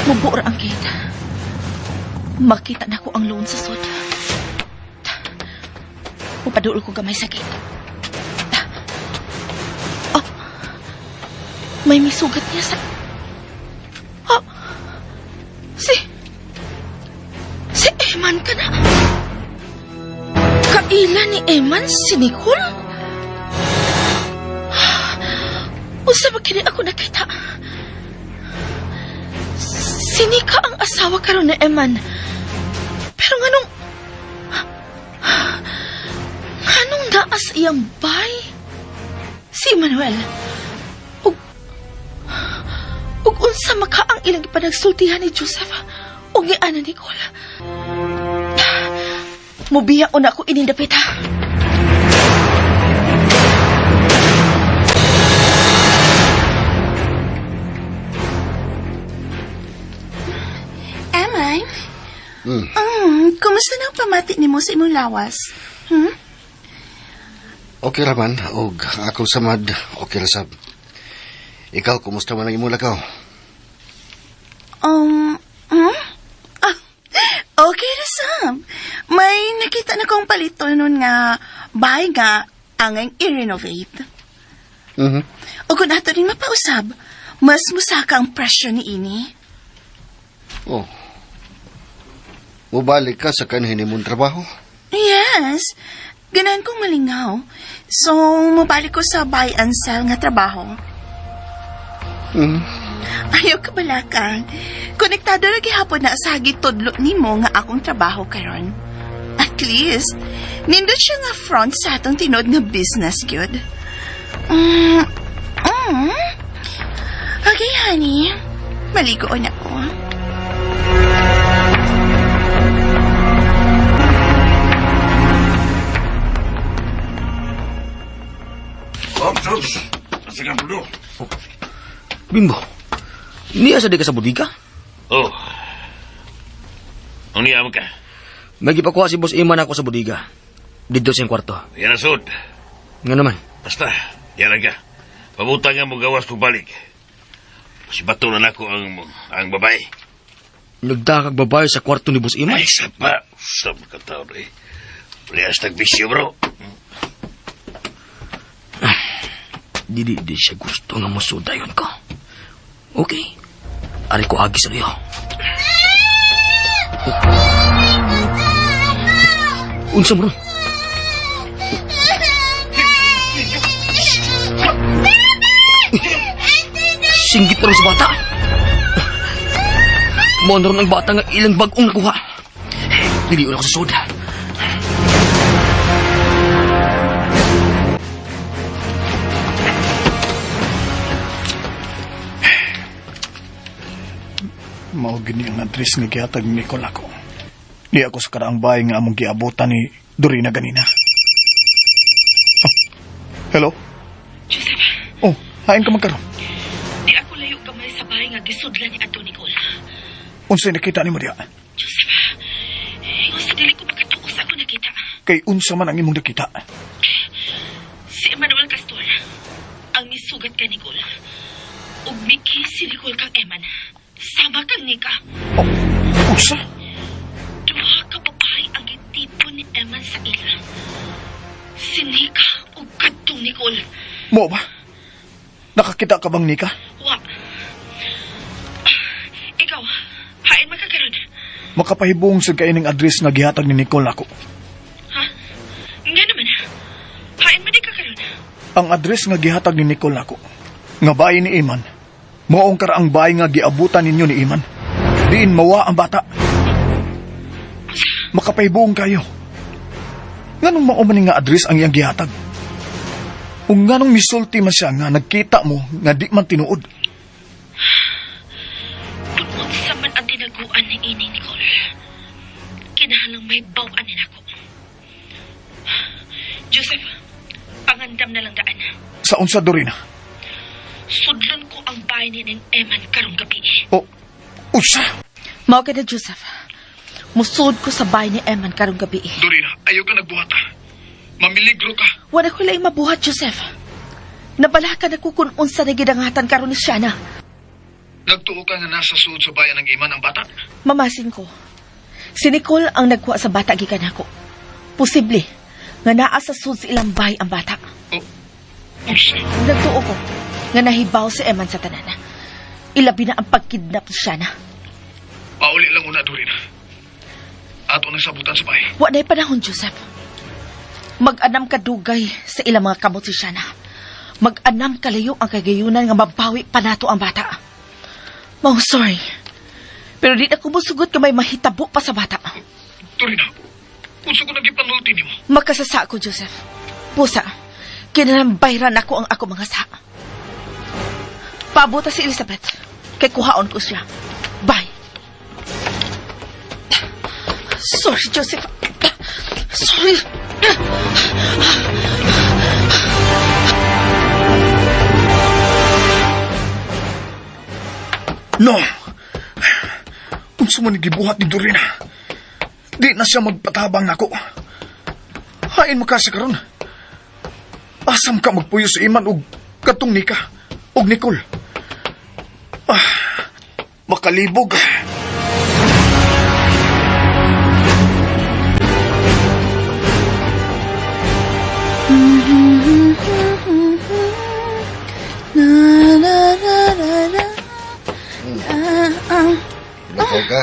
Speaker 4: Mabuor ang gate. Makita na ko ang loan sa sud. Mupadul ko gamay sa gate. Oh, may misugat niya sa... Oh, si Eman ka na. Kaila ni Eman si Nicole? Unsa ba kini ako nakita? Si Nika ang asawa karon ni Eman. Pero nganong naa sa iyang bay? Si Manuel. Ug unsa maka ang ilang ipanagsultihan ni Joseph ug ni Ana Nicole? Mubiya una ako ining dapit, ha?
Speaker 7: Eman? Kumusta na ang pamati nimo sa imong lawas?
Speaker 3: Okay raman, og akong samad, okay ra sab. Ikaw, kumusta man ang imong lakaw?
Speaker 7: Ah, okay ra sab. May nakita na kong palito nun nga bahay nga angay i-renovate. O kung ato rin mapausab, mas musaka ang presyo ni ini.
Speaker 3: Oh. Mubalik ka sa kanhin imong trabaho?
Speaker 7: Yes. Ganahan kong malingaw. So, mabalik ko sa buy and sell nga trabaho. Ayaw ka balaka. Konektado ra gihapon na sa gitudlo nimo nga akong trabaho karon. At least, nindot siya nga front sa atong tinuod nga business gyud. Okay, honey. Maligo na ko.
Speaker 9: Ops, ops. Asa ka, Bruno?
Speaker 5: Bimbo, niya sa di ka sa budiga?
Speaker 9: Oh. Ang niya ka?
Speaker 5: May gipakuha si Boss Iman ako sa budiga. Dito sa iyang kwarto.
Speaker 9: Yan ang sud.
Speaker 5: Nga naman.
Speaker 9: Basta, yan lang ka. Pabuta nga mo gawas kong balik. Pasibato na nako ang babae.
Speaker 5: Nagdakag babae sa kwarto ni Boss Iman.
Speaker 9: Ay, sapa. Sa mga tao eh. Parehas tagbisyo, bro.
Speaker 5: Dili di siya gusto nga musuda yun ko. Okay. Ari ko agi sa liyo. Unsa mo ron? Singgit pa ron sa bata. Mo na ron ang bata nga ilang bag-ong nakuha. Dili ako sa soda.
Speaker 6: Mao gini ang address nga gihatag ni Nicole ako. Di ako sa karaang bahay nga among giabotan ni Dorina ganina. Oh, hello?
Speaker 4: Joseph,
Speaker 6: Oh, hain ka magkaroon.
Speaker 4: di ako layo gamay sa bahay nga gisudlan ni Ato Nicole.
Speaker 6: Unsay nakita nimo diha?
Speaker 4: Joseph, ingon sa dili ko makatuo sa ako nakita.
Speaker 6: Kay unsa man ang imong nakita?
Speaker 4: Si Emmanuel Castor, ang misugat kay Nicole. Ug miki si Nicole kang Eman. Sama kang Nika.
Speaker 6: Oh, unsa?
Speaker 4: Duha ka babae ang gitipon ni Eman sa ila. Si Nika ug kadtong Nicole.
Speaker 6: Mo ba? Nakakita ka bang Nika?
Speaker 4: Wa. Ikaw, hain makakaroon.
Speaker 6: Makapahibong sa kay ning address nga gihatag ni Nicole nako.
Speaker 4: Ha? Nga naman. Hain man di ka karon.
Speaker 6: Ang address nga gihatag ni Nicole nako, nga bahay ni Iman, moong karaang bahay nga giabutan ninyo ni Iman. Diin mawa ang bata. Makapahibong kayo. Nganong mao man ni nga address ang iyang gihatag? Ug nganong misulti man siya nga nagkita mo nga di man tinuod?
Speaker 4: Kung unsa man ang tinaguan ni ining Nicole, kinahanglang may baw-an ni nako. Joseph, pangandam na lang daan.
Speaker 6: Sa unsa, Dorina?
Speaker 4: Sudlon ko ang bahay ni ning Eman karong gabi.
Speaker 6: O, unsa?
Speaker 4: Mao ka na, Joseph. Musud ko sa bahay ni Eman karong gabi.
Speaker 6: Dorina, ayaw ka nagbuhat ah. Mamiligro ka.
Speaker 4: Wala ko lang mabuhat, Joseph. Nabalakan ako kung unsa na gidangatan karon ni Shana.
Speaker 6: Nagtuo ka nga nasa suod sa bayan ng Iman ang bata?
Speaker 4: Mamasin ko. Si Nicole ang nagkuha sa bata gikan ako. Posible nga naa sa sud sa ilang bahay ang bata.
Speaker 6: O, unsa?
Speaker 4: Nagtuo ko nga nahibaw si Eman sa tanan. Ilabi na ang pagkidnap ni Shana.
Speaker 6: Pauli lang una, Dorina. Ato nang sabutan sa bahay.
Speaker 4: Wa na'y panahon, Joseph. Mag-anam kadugay sa ilang mga kamot si Shana. Mag-anam kalayo ang kagayunan nga mabawi pa nato ang bata. Mau sorry. Pero di na ko musugot nga may mahitabo pa sa bata.
Speaker 6: Dorina, unsa ko nagipanulti nimo?
Speaker 4: Makasasa ko, Joseph. Pusa, kinalambayran ako ang ako mga sa. Paabota si Elizabeth. Kay kuhaon ko siya. Bye. Sorry, Joseph. Sorry.
Speaker 6: No! Unsa man ni gibuhat ni Dorina? Di na siya magpatabang nako. Hain mo ka sa karon. Asam ka magpuyo sa Iman og katong Nika og Nicole. Ah, makalibog.
Speaker 7: Na, na, na, na, na. Ah, ah.
Speaker 3: Nakaw ka.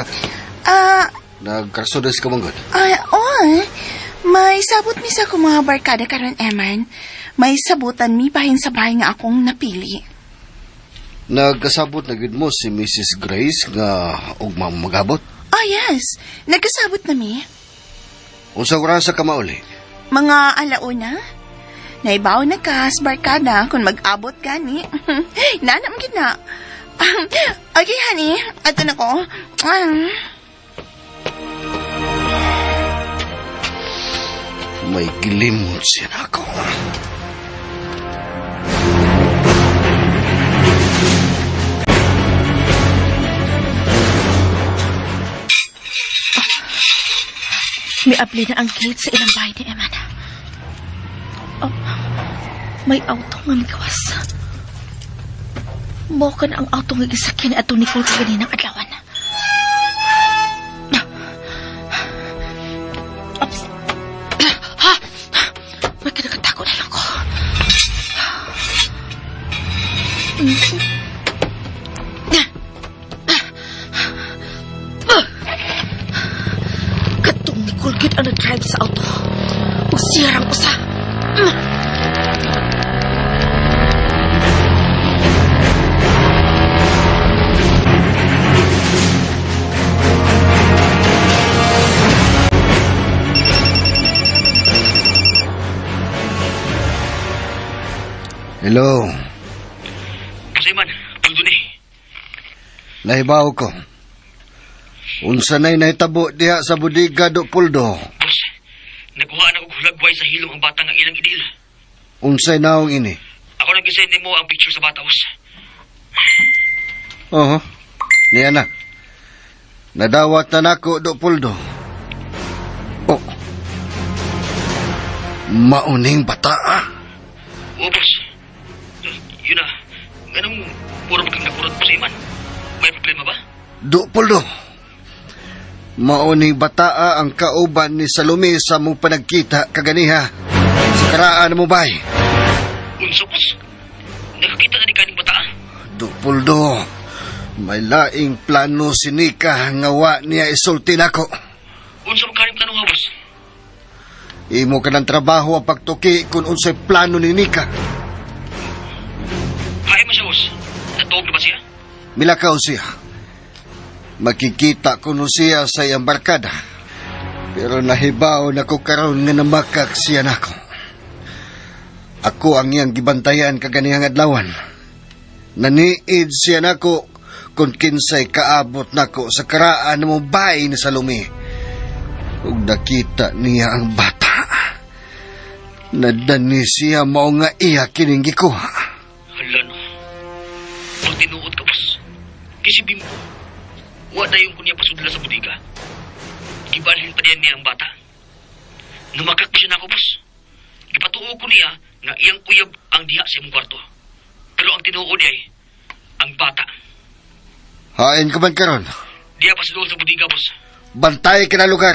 Speaker 7: Ah,
Speaker 3: Nagkarsudas ka manggod.
Speaker 7: ay, oy. May sabot mi sa akong mga barkada karon, Eman. May sabutan mi bahin sa bahay nga akong napili.
Speaker 3: Nagkasabot na gid mo si Mrs. Grace nga ugma magabot.
Speaker 7: Oh, yes. Nagkasabot na mi.
Speaker 3: Unsa oras ka mauli?
Speaker 7: Mga alauna. Naibaw na ka sa barkada kung mag-abot gani. Nana man gid na. Okay, honey. Ato na ko.
Speaker 3: May gilimot siya nako.
Speaker 4: May abli na ang gate sa ilang bahay ni Eman. Oh, may auto nga migawas. Mao ka na ang auto nga gisakyan ni atong Nicole kaganinang adlawan. Ops. Ha! May kinakatako na lang ko. Katong Nicole gyud ang nag-drive sa auto. Ug siya rang usa.
Speaker 3: Hello.
Speaker 5: Kasi man, Puldo ni.
Speaker 3: Nahibaw ko. Unsa na'y nahitabo diha sa bodega do Puldo?
Speaker 5: Boss, nakuha na kog hulagway sa hilom ang bata nga ilang idil.
Speaker 3: Unsay naong ini?
Speaker 5: Ako nang gisend nimo ang picture sa bata, boss.
Speaker 3: Oho. Niya na. Nadawat na nako do Puldo. Oh. Mauning bata ah.
Speaker 5: Oo, boss. Yun na. Ganong puro magkang nakurot po sa iman. May problema ba?
Speaker 3: Do Puldo. Mauning bataa ang kauban ni Salome sa mong panagkita kaganiha. Sa karaan mo bay.
Speaker 5: Unsa, boss? Nakakita na ni kaning bataa?
Speaker 3: Do Puldo. May laing plano si Nika nga wa niya isulti nako.
Speaker 5: Unsa man kaning plano ha, boss?
Speaker 3: Imo ka ng trabaho ang pagtuki kung unsay plano ni Nika.
Speaker 5: Kaya mo siya, boss. Natuog na ba siya?
Speaker 3: Milakaw siya. Makikita ko no siya sa iyang barkada. Pero nahibaw na ko karon nga namakak siya nako. Ako ang iyang gibantayan kaganihang adlawan. Naniid siya nako kung kinsay kaabot nako sa karaan mo bay ni Salome. Ug nakita niya ang bata. Nadani siya mao nga iya kining gikuha.
Speaker 5: Hala no. Pag tinuod ka, boss. Kasi bimbo. Wa na yung kunya pasudla sa bodega. Gibalhin pa niya ang bata. Numakak pa siya nako, boss. Gipatuo ko niya nga iyang uyab ang diha sa imong kwarto. Pero ang tinuod ay ang bata.
Speaker 3: Hain ka man karon.
Speaker 5: Diha pa sa doon sa bodega, boss.
Speaker 3: Bantay ka na lugar.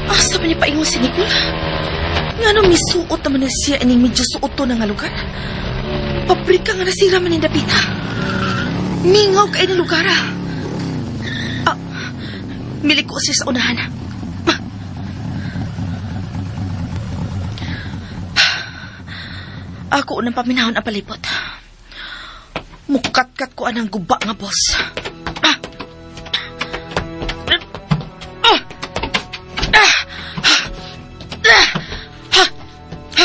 Speaker 4: Asa man niya paingon si Nicole? Nga nung misuot naman na siya ining medyo suot to na nga lugar. Pabrika nga nasira man ni Dapita. Mingaw kay na lugar ah. Ah, miliko siya sa unahan. Ako unang paminahon ang palibot. Mukatkat ko anang guba nga boss. Ah! Ah! Ah! Ah! Ah! Ah!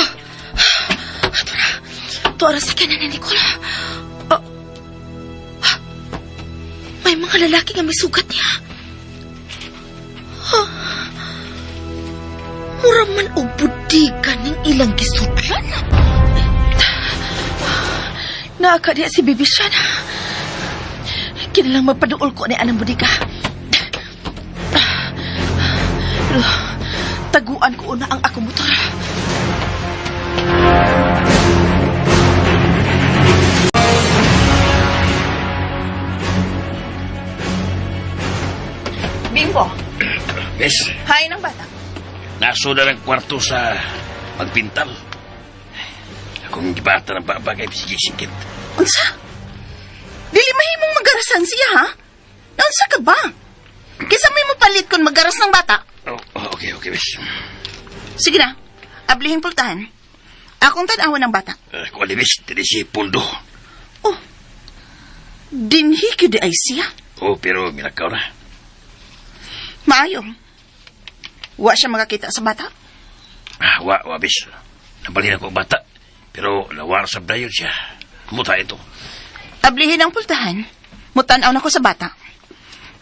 Speaker 4: Tora sa kanan ni Nicole. Ah! Ah! May mga lalaki nga may sugat niya. Ah! Mura man og budiga ning ilang gisudlan. Naaka diya si Bibi Shan. Kinalang magpaduol ko ni anang budiga. Pero taguan ko una ang akong motor.
Speaker 7: Bimbo,
Speaker 9: Yes,
Speaker 7: hain ang bata.
Speaker 9: naso na ng kwarto sa pagpintal. Akong gibata ng babagay, sige, singkit.
Speaker 7: Unsa? Dili mahimong magarasan siya, ha? Unsa ka ba? Kisa may mopalit kung magaras ng bata.
Speaker 9: Oh, oh, okay, okay, miss.
Speaker 7: Sige na, ablihin pultahan. Akong tan-awan ng bata.
Speaker 9: Kuha ni miss, dili si Puldo.
Speaker 7: Oh, dinhi gyud ay siya.
Speaker 9: Oh, pero minakaw na.
Speaker 7: Maayo. Wa siya makakita sa bata.
Speaker 9: Ah, wa, wa, miss. Nabalhin ako ang bata. Pero nawar sa dayon siya. Muta ito.
Speaker 7: Ablihin ang pultahan. Mutanaw na ko sa bata.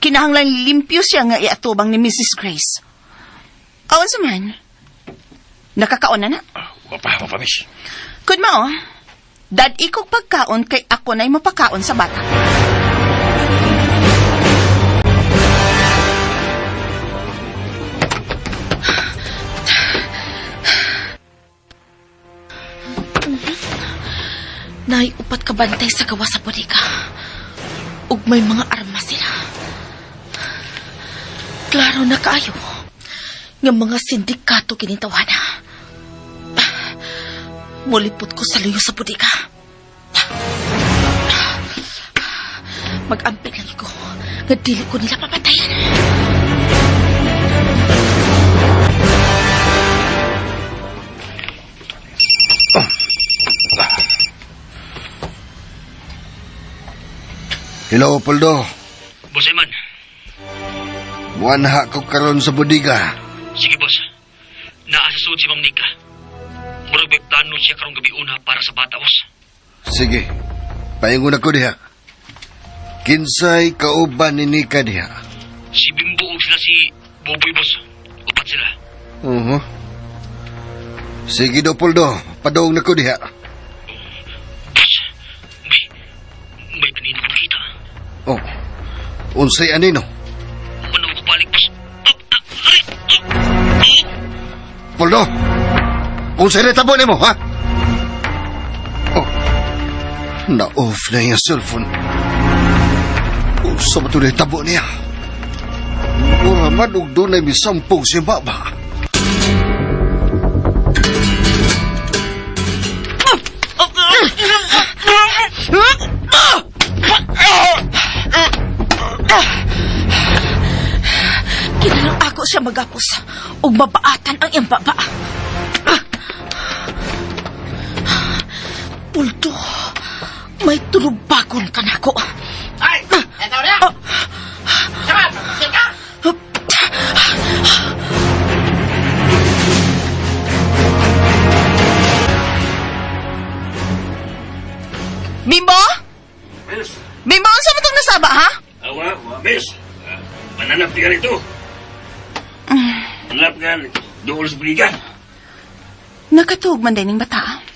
Speaker 7: Kinahanglan limpyo siya nga iatubang ni Mrs. Grace. Awan sa man. Nakakaon na na.
Speaker 9: Ah, wa pa, miss.
Speaker 7: Kun mao, dad ikog pagkaon kay ako na'y mapakaon sa bata.
Speaker 4: Nay, upat ka bantay sa gawa sa bodega. Ug may mga armas sila. Klaro na kaayo nga mga sindikato kinintawana. Mulipot ko sa luyo sa bodega. Mag-amping lang ko nga dili ko nila papatayan.
Speaker 3: Hello, Poldo.
Speaker 5: Boss Eman,
Speaker 3: Muanha ko karon sa bodega.
Speaker 5: sige boss. Naa sa suod si Ma'am Nika. Murag may plano siya karong gabi una para sa bata, boss.
Speaker 3: Sige, paingon ako diha. Kinsay kauban ni Nika diha.
Speaker 5: Si Bimbo ug sila si Boboy, boss. Upat sila.
Speaker 3: Uh-huh. Sige do, Poldo. Padong na ko diha.
Speaker 5: Boss, may, may kanina ko nakita.
Speaker 3: Oh, unsay anino?
Speaker 5: Ano ko balik, boss? Ah, ah, aray! Ah, ah!
Speaker 3: Poldo! Unsay natabo nimo, ha? Oh, na-off na yung cellphone. Unsa ba ito tabo niya? Mura man og dunay misampog si Baba.
Speaker 4: Kinahanglan ako siya magapos ug mabaatan ang iyang baba. Pulto, may tulubagon ka nako.
Speaker 10: Ay! Eto na! Sama! Sige ka!
Speaker 7: Bimbo?
Speaker 9: Miss.
Speaker 7: Bimbo, unsa man tong nasaba, ha?
Speaker 9: Ah, wa, wa, miss. Ah, mananap ka rito. Mananap ka doon sa bodega.
Speaker 7: Nakatuog man din ng bata.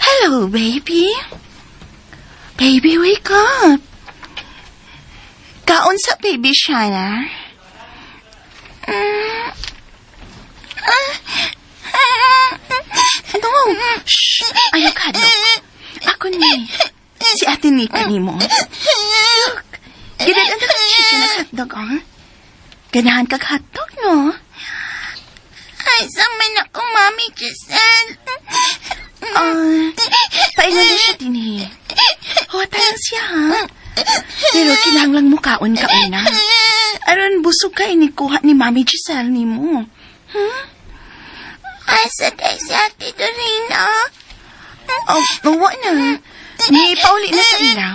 Speaker 7: Hello, baby. Baby, wake up. Kaon sa baby Shana. Ano? Shh! Ayaw ka, Dok. Ako ni. Si Ate Nika ni mo. Look. Ganahan ka chicken at hotdog, oh. Ganahan kag hotdog, no?
Speaker 8: Ay, sama na ko, Mami Giselle.
Speaker 7: Ah, paingon na siya dinhi. Huwatan lang siya, ha? Pero kinahanglang mukaon ka una. Aron busog ka inikuha ni Mami Giselle ni mo.
Speaker 8: Asa kay si Ate Dorina?
Speaker 7: Oh, wa na. Ni pauli na sa ila.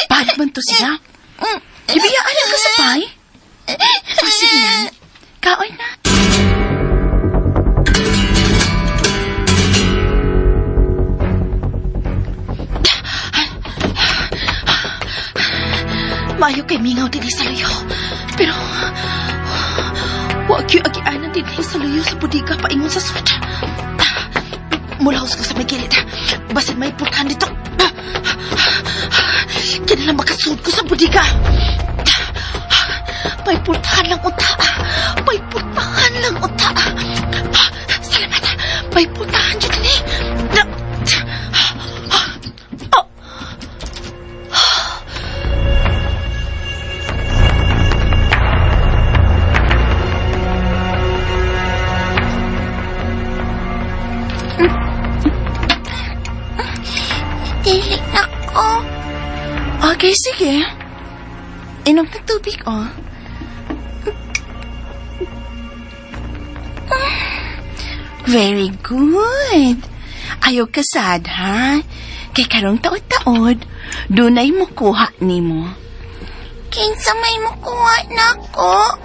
Speaker 7: Balik man to sila. Ibiyaan lang ka sa pay. Oh, sige na. Kaon na.
Speaker 4: Maayo kay mingaw dinhi sa luyo. Pero wa gyud agianan dinhi sa luyo sa bodega paingon sa sud. Mulahos ko sa may gilid. Basin may pultahan dito. Kinahanglan makasud ko sa bodega. May pultahan lang unta. May pultahan lang unta. Salamat. May pultahan dyan ni. Oh.
Speaker 7: Okay, sige. Inom ng tubig, oh. Very good. Ayaw ka sad, ha? Kay karong taod-taod, dunay mukuha nimo.
Speaker 8: Kinsa may mukuha nako?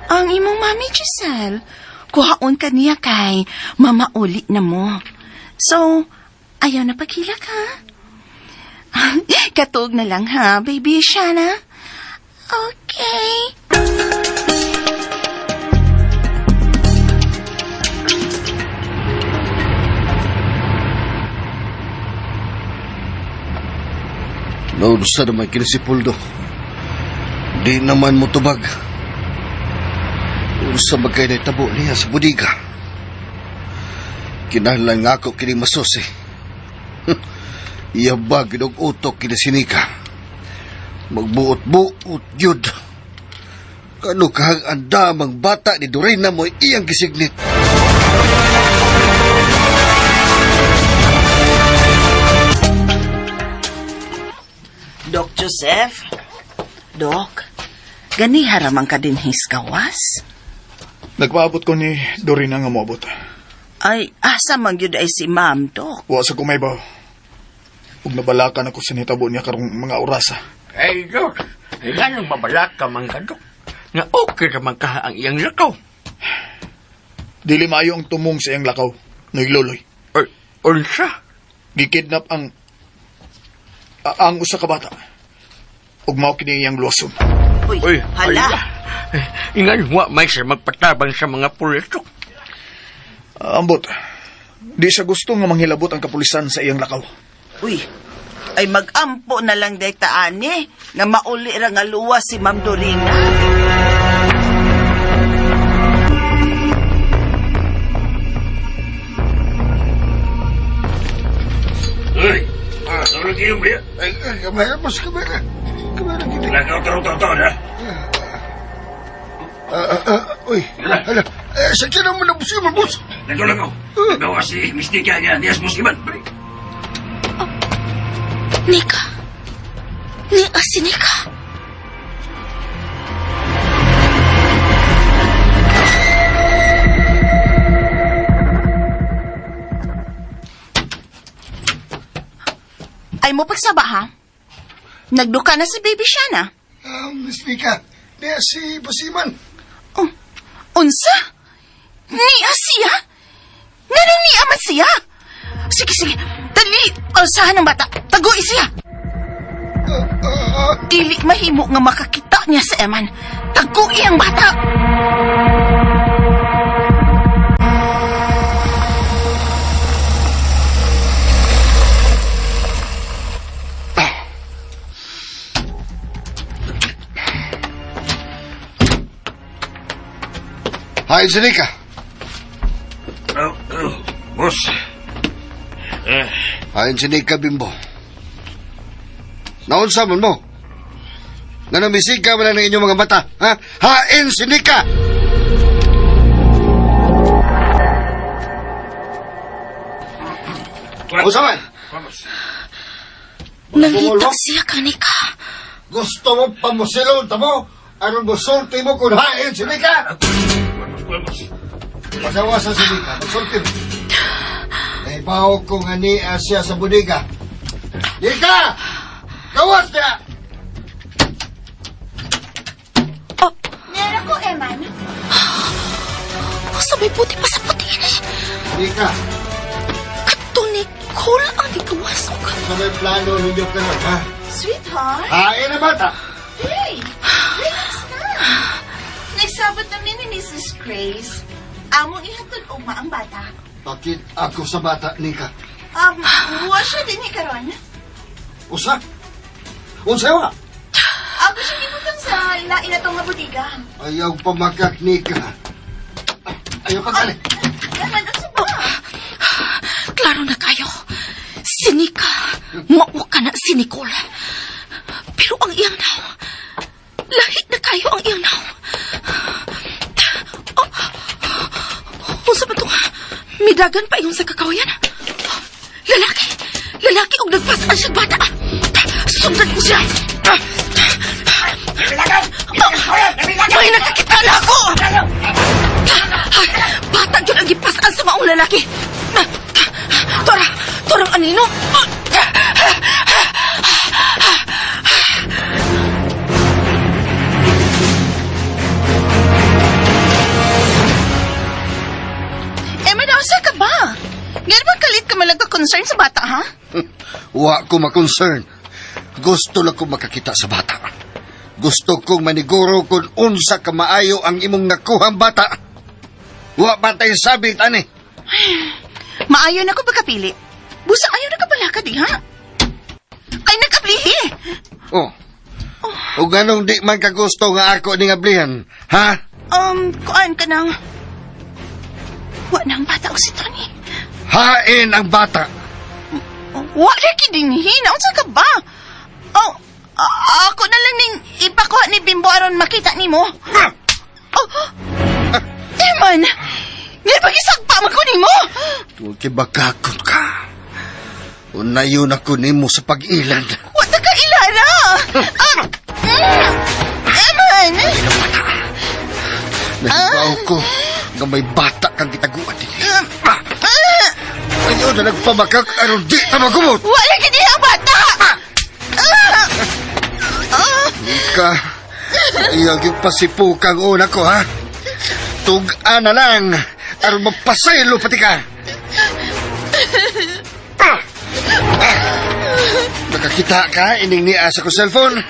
Speaker 7: Ang imong mami, Giselle. Kuhaon ka niya kay mama uli na mo. So, ayaw na paghilak, ha? Katog na lang, ha, baby Shana?
Speaker 8: Okay.
Speaker 3: Naunsa naman kini si Puldo. Di naman mo tubag. Unsa man kay tabo niya sa budiga. Kinahanglan nga ako kini masusi. Iyabag og utok kini sinika. Magbuot-buot yun. Kano kahang andamang bata ni Dorina mo iyang gisignit.
Speaker 7: Doc Joseph? Doc, gani haramang ka din hiskawas?
Speaker 6: Nagpaabot ko ni Dorina nga moabot.
Speaker 7: Ay, asa man gyud ay si ma'am, Doc.
Speaker 6: Wa sa kumaybaw. Ug nabalakan ako sa nitabo niya karong mga orasa.
Speaker 10: Ay, Dok. Ganong mabalak ka man ka, Dok. Nga okay ka man ka ang iyang lakaw.
Speaker 6: Dili maayo ang tumong sa iyang lakaw. Nagloloy.
Speaker 10: Ay, unsa?
Speaker 6: Gikidnap ang usa ka bata. Ug mao kini iyang luwason.
Speaker 7: Uy,
Speaker 10: Uy,
Speaker 7: hala.
Speaker 10: Ingan, wa may siya magpatabang sa mga pulis, Dok.
Speaker 6: Ambot. Di siya gusto nga manghilabot ang kapulisan sa iyang lakaw.
Speaker 7: Uy, ay mag-ampo na lang day taani nga mauli ra nga luwas si Ma'am Dorina.
Speaker 9: Uy, ano kayo ba?
Speaker 3: Ay, kamera, boss, kamera. Kamera, kita.
Speaker 9: Lakaw, taro-taro, ha?
Speaker 3: Uy, hala. Eh, sa kina mo na boss, boss.
Speaker 9: Lakaw, lakaw. Gawa si Miss Nika nga, niyas mo si Ivan. Balik.
Speaker 4: Nika. Nika si Nika.
Speaker 7: Ay mo pagsaba ha? Nagduka na si baby Shana.
Speaker 3: Miss Nika, niya si Basiman.
Speaker 7: Oh, unsa? Niya siya? Ngano niya man siya? Sige, sige. Dali, alsahan ang bata. Tagui siya. Dili mahimo nga makakita niya sa Eman. Tagui ang bata.
Speaker 3: Hi, si Nika.
Speaker 9: Oh, oh, boss.
Speaker 3: Ayon si Nika, Bimbo. Naunsa man mo? Nga namisika man lang ng inyong mga mata, ha? Hain si Nika! Unsa man?
Speaker 4: Nangita siya kanika.
Speaker 3: Gusto mo pamusilon, tamo? Aron musulti mo kung hain si Nika? Pasawa sa si Nika, magsulti mo. Naibaw ko nga niya siya sa bodega. Nika! Gawas niya!
Speaker 4: Oh,
Speaker 7: Meron ko, Eman.
Speaker 4: sabay puti pa sa puti ni.
Speaker 3: Nika,
Speaker 4: Kato ni Cole ang gigawas og.
Speaker 3: sa may plano ninyo karon, ha?
Speaker 7: Sweetheart.
Speaker 3: Hain na bata!
Speaker 7: Hey, relax na. Nagsabot namin ni Mrs. Grace. Among ihatod ugma ang bata.
Speaker 3: Bakit ako sa bata, Nika?
Speaker 7: Wa siya din ni karon.
Speaker 3: Usa? Unsa wa?
Speaker 7: Ako siya gibutang sa lain na nga bodega.
Speaker 3: Ayaw pamakak, Nika. Ayaw pagkali.
Speaker 7: Eman, unsa ba?
Speaker 4: Klaro na kayo. Si Nika, mao ka na si Nicole. Pero ang iyang naw, lahit na kayo ang iyang naw. Oh, unsa ba ito? Midagan pa ingon sa kakawayan? Lalaki! Lalaki og nagpasaan siya bata! Sundan ko siya. May nakakita na ako! Bata yun ang gipasaan sa maong lalaki. Tora! Torang anino!
Speaker 7: Eh, manasa ka ba? Ngayon ba kalit ka malag concern sa bata, ha?
Speaker 3: Wa ko ma-concern. Gusto lang ko makakita sa bata. Gusto kong maniguro kung unsa ka maayo ang imong nakuhang bata. Wa pa tayo sabit, ani.
Speaker 7: Maayo na ko pagkapili. Busa ayaw na ka palakad, eh, ha? Ay, nag-ablihi!
Speaker 3: Oh. O ganong di man kagusto nga ako ning ablihan, ha?
Speaker 7: Kuan ka nang... Wa na ang bata o si Tony.
Speaker 3: Hain ang bata.
Speaker 7: Wa lagi dinhi, naunsa ka ba? Oh, ako na lang ning ipakuha ni Bimbo aron makita nimo. Oh, Eman! Ngay pagisagpa man ko nimo!
Speaker 3: Tuwag kay bakakot ka. Unayon ako nimo sa pag-ilan.
Speaker 7: Wa ta ka ilara! Ah, Eman!
Speaker 3: Nahibaw ko nga may bata kang gitaguan din.
Speaker 7: Ah,
Speaker 3: Ayaw na nagpamakak aron di ta magumot.
Speaker 7: Wa lagi diha ang bata! Ah! Ah!
Speaker 3: Ika, iyang yung pasipukang una ko, ha? Tug-an na lang, aron mapasaylo pati ka. Ah! Ah! Nakakita ka, ining niya sa ko cellphone.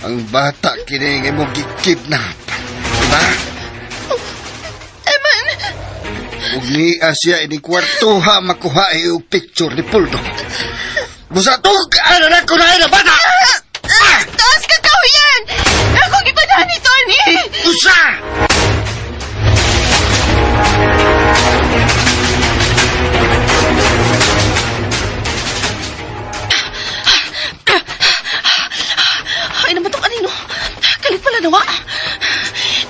Speaker 3: Ang bata kining imong gikidnap. Diba?
Speaker 7: Eman!
Speaker 3: Ug niya siya ining kwarto ha makuha og picture ni Puldo. Busa tug-an na lang ko na ang bata!
Speaker 7: Ah! Taas ka kahuyan! Ako gipadahan ni Tony!
Speaker 3: Usa!
Speaker 4: Ay naman tong anino. Kalit pala nawa.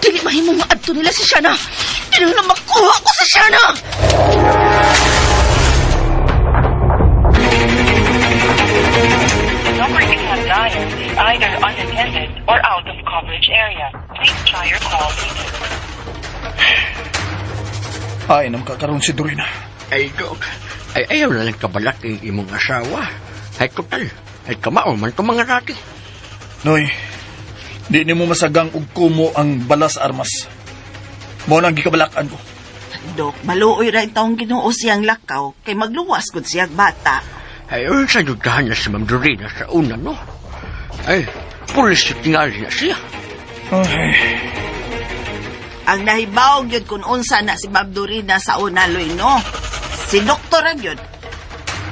Speaker 4: Dili mahimong maadto nila si Shana. Dili na makuha ko si Shana.
Speaker 11: Number you have dialed is either unattended or out of coverage area. Please try your call later.
Speaker 6: Ay, nam kakaroon si Dorina.
Speaker 10: Ay, Dok. Ay, ayaw na lang kabalak ang imong asawa. Ay, total. Ay, kamao man itong mga rati.
Speaker 6: Noy, di nimo masagang og kumo ang balas armas. Mo nang gikabalakan ko.
Speaker 7: Dok, maluoy ra taong Ginoo siyang lakaw kay magluwas gud siyang bata.
Speaker 10: Ay, sa dudahan na si Ma'am Dorina sa una, no? Ay, pulis yung tingali na siya.
Speaker 6: Ay,
Speaker 7: Ang nahibaw gyud kun unsa na si Ma'am Dorina sa una loy no. Si doktora gyud.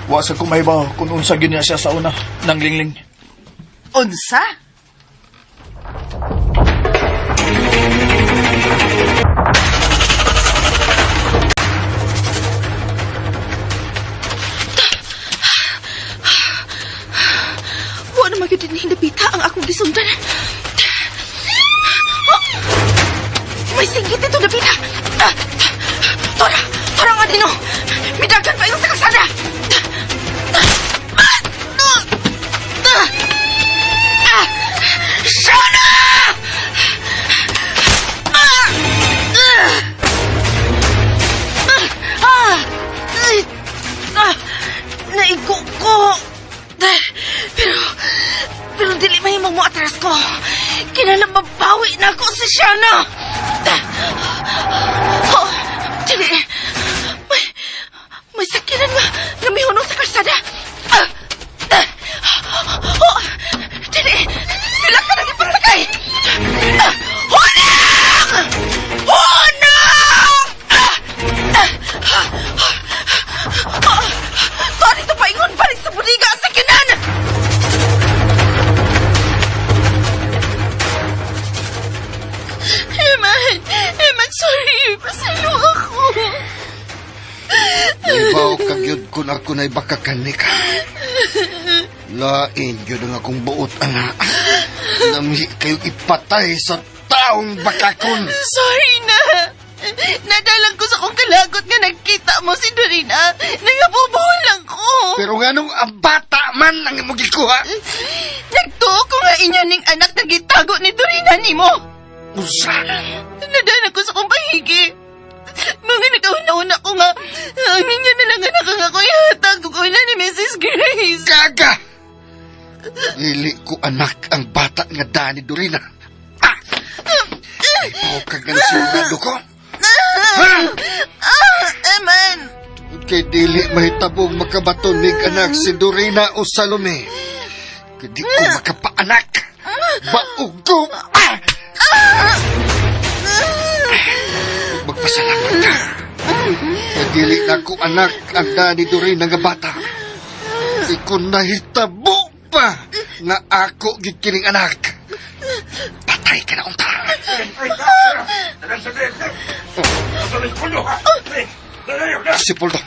Speaker 6: wa sa kumaybaw kung unsa gyud niya siya sa una nang lingling.
Speaker 7: Unsa?
Speaker 4: Wa na magyud din hindapita ang akong gisundan. Oh! May singgit ito dapita. Ah! Tora! Tora nga dino! Midagan pa yung sa kalsada! Ah! Ah! Ah! Ah! Shana! Ah! Ah! Ah! Ah! Ay! Ah! Naigo ko! Pero, pero dili mahimong mo atras ko. Kinahanglan mabawi na ako si Shana. Oh, dili. May, may sakinan nga nga mihunong sa kalsada. Ah! Ah! Oh, dili. Sila ka nang ipasakay. Ah! Hunang! Hunang! Ah! Ah! Ah! Ah! Tuan ito paingon balik sa buliga sa kinan!
Speaker 7: Eman, Eman, sorry. Pasaylo ako.
Speaker 3: Ibaw kagyud kun ako na'y bakakan ka. Lain gyud ang akong buot, ana. Nami kayo ipatay sa taong bakakon.
Speaker 7: Sorry na. Nadalang ko sa kong kalagot nga nagkita mo si Dorina. Nangabubuhol lang ko.
Speaker 3: Pero nga nung ang bata man ang imong gikuha.
Speaker 7: Nagtuo ko nga inyo ning anak na gitago ni Dorina nimo.
Speaker 3: Usa.
Speaker 7: Nadalang ko sa kong pahigi. Mga nagkauna-una ko nga, ang inyo na lang anak ang ako ihatag ko na ni Mrs. Grace.
Speaker 3: Gaga! Dili ko anak ang bata nga dani Dorina. Ah! Ay, kag nga sigurado ko. Ha?
Speaker 7: Ah, Eman!
Speaker 3: Kay dili mahitabong makabaton nig anak si Dorina o Salome. Kay di ko makapaanak. Baog ko. Ah! Magpasalamat ka. Kay dili na ko anak ang dani Dorina nga bata. Di ko nahitabo pa nga ako gid kining anak. Patay ka na unta. Si Poldo.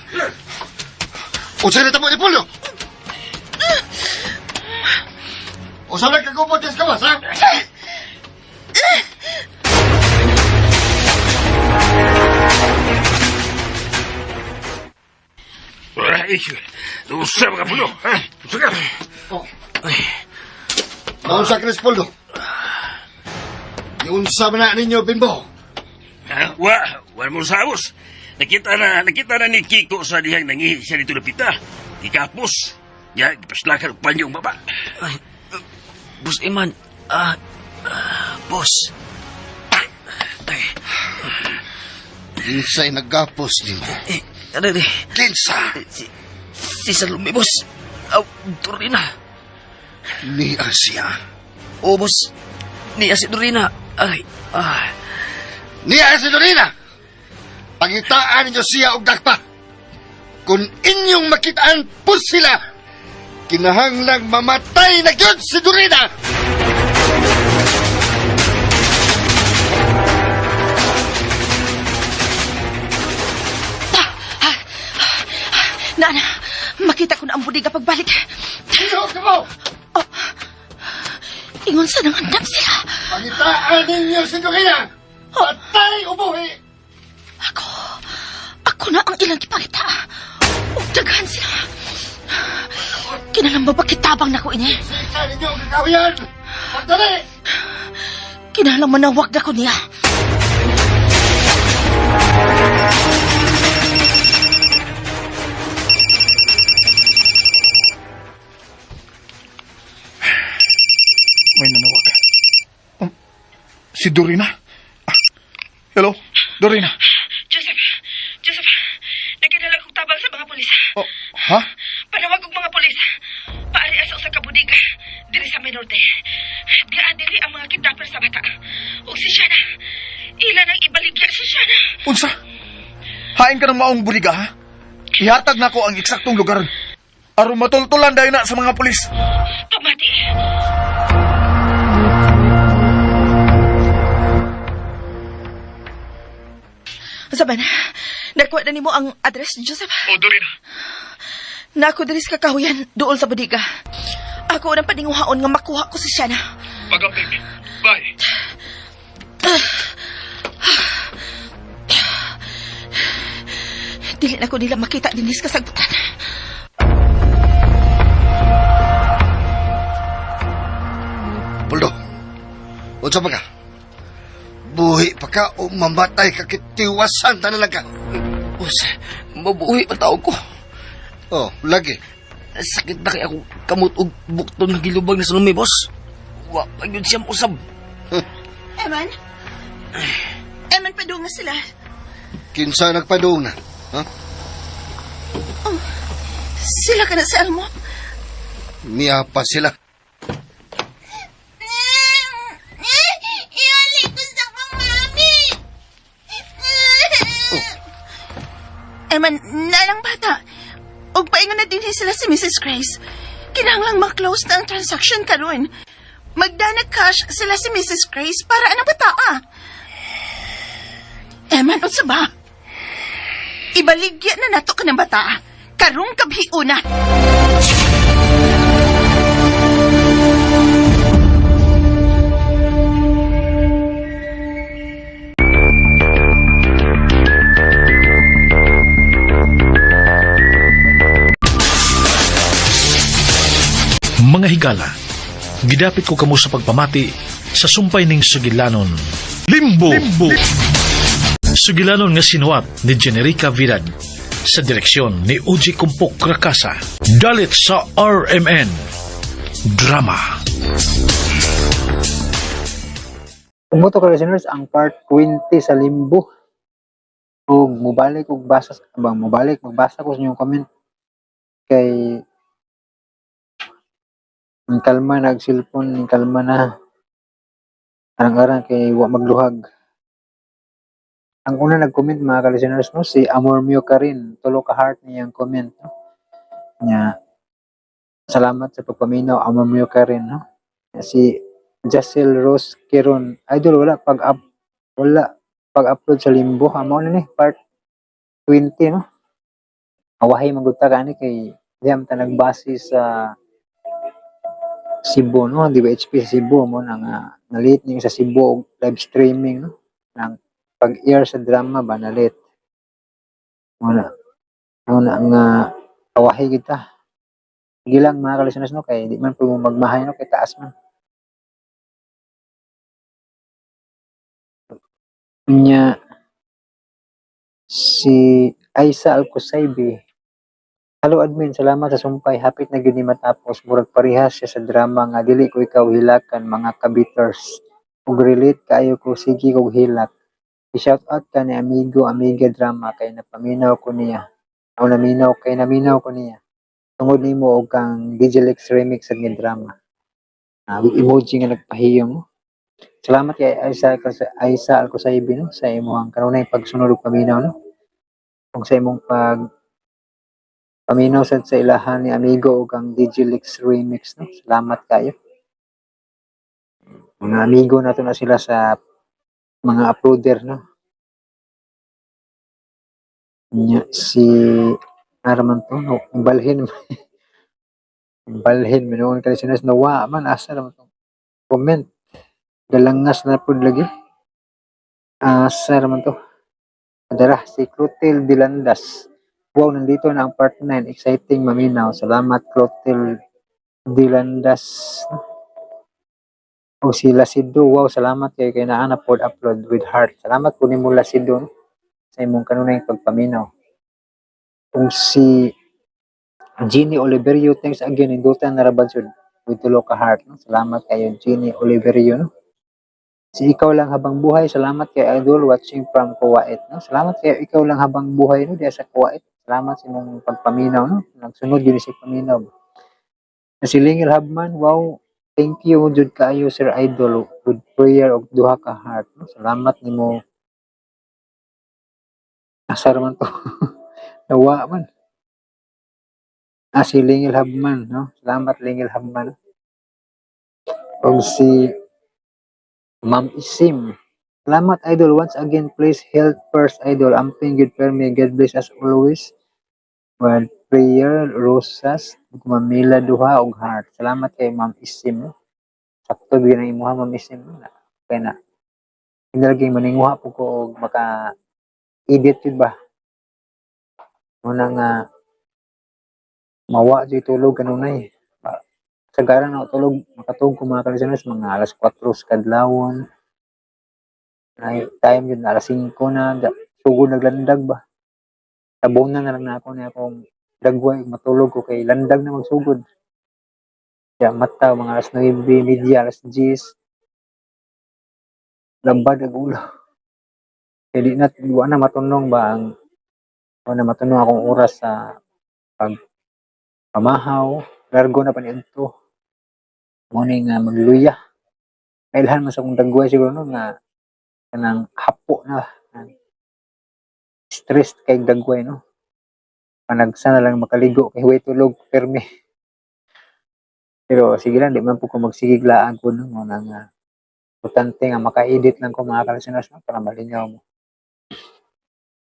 Speaker 3: Unsa na tamo ni Poldo? Unsa na kagubot sa kawas, ha?
Speaker 9: Ay, usa ka Poldo. Ha? Usa ka.
Speaker 3: Naunsa ka ni Poldo? Giunsa man na ninyo, Bimbo?
Speaker 9: Ha? Wa, wa mo sa boss. Nakita na ni Kiko sa dihang nangihi siya dito lapita. Gikapos. Ya, gipaslakan og panyo ang baba.
Speaker 5: Ay, Boss Iman, boss. Ay,
Speaker 3: Kinsa'y nagapos nimo?
Speaker 5: eh, ano di?
Speaker 3: Kinsa?
Speaker 5: Si Salome, boss. Aw, Dorina.
Speaker 3: Niya siya.
Speaker 5: Oo, boss. Niya si Dorina. Ay, ah.
Speaker 3: Niya si Dorina! Pangitaan ninyo siya og dakpa. Kung inyong makitaan po sila, kinahanglang mamatay na gyud si Dorina!
Speaker 7: Nana, makita ko na ang budiga pagbalik.
Speaker 3: Sino ka mo?
Speaker 7: Oh, ingon sa nangandam sila.
Speaker 3: Pangitaan ninyo si Dorina! Patay o buhi!
Speaker 7: Ako na ang ilang gipangita. Ug daghan sila. Kinahanglan ba kitabang nako ini?
Speaker 3: Sika ninyo ang kakahuyan! Pagdali!
Speaker 7: Kinahanglan manawag na ko niya.
Speaker 6: May nanawag. Si Dorina? Ah, hello, Dorina.
Speaker 4: Joseph, Joseph, nagkinala kong tabang sa mga pulis.
Speaker 6: Oh, ha?
Speaker 4: Panawag og mga pulis. Paari asa usa ka bodega diri sa Minorte. Diya diri ang mga kidnapper sa bata. Ug si Shana, ila nang ibaligya si Shana.
Speaker 6: Unsa? Hain ka ng maong buliga, ha? Ihatag nako ang eksaktong lugar. Aron matultulan dayon na sa mga pulis.
Speaker 4: Pamati. Saban, nakuha na nimo ang address, Joseph.
Speaker 6: Oh, Dorina.
Speaker 7: Nako diri sa kakahuyan, duol sa bodega. Ako unang paninguhaon nga makuha ko si Shana.
Speaker 6: Pag-update. Bye.
Speaker 7: Dili na ko nila makita dinis kasagbutan.
Speaker 3: Poldo, unsa ba ka? Buhi pa ka o mamatay ka kitiwasan ta na lang ka.
Speaker 5: Boss, mabuhi pa tao ko.
Speaker 3: Oh, lagi.
Speaker 5: Sakit na kay ako kamot og bukton nga gilubag na Salome, boss. Wa pa gyud siya usab.
Speaker 7: Eman? Eman, padung na sila.
Speaker 3: Kinsa nagpadung na? Ha?
Speaker 7: Oh, sila ka na si Elmo.
Speaker 3: Niya pa sila.
Speaker 8: Iuli ko sa kong mami!
Speaker 7: Eman, nalang bata. Og paingon na din sila si Mrs. Grace. Kinahanglang ma-close na ang transaction karon. Magdana cash sila si Mrs. Grace para anang bata ah. Eman, unsa ba? Ibaligya na nato ka ng bata. Karong kabhiuna.
Speaker 2: higala. Gidapit ko kamo sa pagpamati sa sumpay ning sugilanon. Limbo! Limbo! Sugilanon nga sinuwat ni Generica Vidad sa direksyon ni Uji Kumpok Rakasa. Dalit sa RMN. Drama.
Speaker 1: Kung mo to ka, listeners, ang part 20 sa Limbo. Ug mobalik og basa abang mobalik magbasa ko sa inyong comment kay ang kalma nag cellphone, ang kalma na arang-arang kay wa magluhag. Ang una nag-comment, mga ka-listeners, no, si Amor Mio Karin, tulo ka heart niyang comment, no? Nya salamat sa pagpaminaw, Amor Mio Karin, no. Si Jacel Rose Kiron, "Idol, wala pag-upload sa Limbo." Amo na ni part 20, no. Awahi magud ta kani kay di ta nagbase sa Cebu, no, di ba HP sa Cebu mo na nga na-late ni sa Cebu og live streaming, no, nang pag-air sa drama ba, na-late mo na nga awahi kita. Sige lang, mga ka-listeners, no, kay di man po mo magmahay, no, kay taas man. Nya si Aisa Alcosaibi, "Hello admin, salamat sa sumpay. Hapit na gyud ni matapos. Murag parehas siya sa drama nga Dili Ko Ikaw Hilakan, mga kabiters. Ug relate kaayo ko, sige kog hilak. I-shout out ka ni amigo amiga drama kay napaminaw ko niya. O naminaw kay naminaw ko niya. Tungod nimo og kang DJ Lex remix sa nga drama." With emoji nga nagpahiyom mo. Salamat kay Aisa Alcosaibi, no, sa imong kanunay pagsunod og paminaw, no. Ug sa imong pag paminaw sad sa ilahan ni amigo ug ang DJ Lex remix, no. Salamat kayo. Mga amigo nato na sila sa mga uploader, no. Nya si araman to, no, balhin balhin minuon ka sinas nawa man, asa naman tong comment, galangas na pud lagi, asa naman to. Adara si Clotilde Dilandas, "Wow, nandito na ang part 9. Exciting maminaw." Salamat, Clotilde Dilandas. O si Lasido, "Wow, salamat kay kay naa na pod upload," with heart. Salamat po nimo, Lasido, no, sa imong kanunay pagpaminaw. Kung si Jeannie Oliverio, "Thanks again, indutan na ra ba jud," with tulo ka heart. No? Salamat kayo, Jeannie Oliverio. No? Si Ikaw Lang Habang Buhay, "Salamat kay Idol, watching from Kuwait." No? Salamat kay Ikaw Lang Habang Buhay, no, diya sa Kuwait. Salamat sa imong pagpaminaw. No? Nagsunod yun si paminaw. Si Lingil Habman, "Wow, thank you jud kaayo Sir Idol," with prayer og duha ka heart. No? Salamat nimo. Asa man to? Nawa man. Si Lingil Habman, no? Salamat, Lingil Habman. Og si Ma'am Isim, "Salamat Idol once again. Please health first, Idol. Amping good for me. God bless us always." With prayer, rosas, gumamila duha og heart. Salamat kay Ma'am Isim, no? Sakto gyud ang imuha, Ma'am Isim, no? Kaya na. Hindi lagi maninguha po ko og maka edit yun ba. Muna nga mawa jud tulog kanunay. Sagaran na tulog, makatug ko, mga ka-listeners, mga alas 4 sa kadlawon. Ay, time yun, alas 5 na, sugod naglandag ba. Tabunan na lang na ako niya akong dagway, matulog ko kay landag na magsugod. Kaya mata, mga alas 9:30, alas 10. Labad ang ulo. Kaya di na, wa na matunong ba ang, wa na matunong akong oras sa pag pamahaw, largo na pa niadto. Mo ni nga magluya. Kailhan man sa akong dagway siguro, no, nga kanang hapo na stress kay dagway, no. Panagsa na lang makaligo kay way tulog permi. Pero sige lang, di man po ko magsigig laag ko, no, mo na nga importante nga maka-edit lang ko, mga ka-listeners, no, para malingaw mo.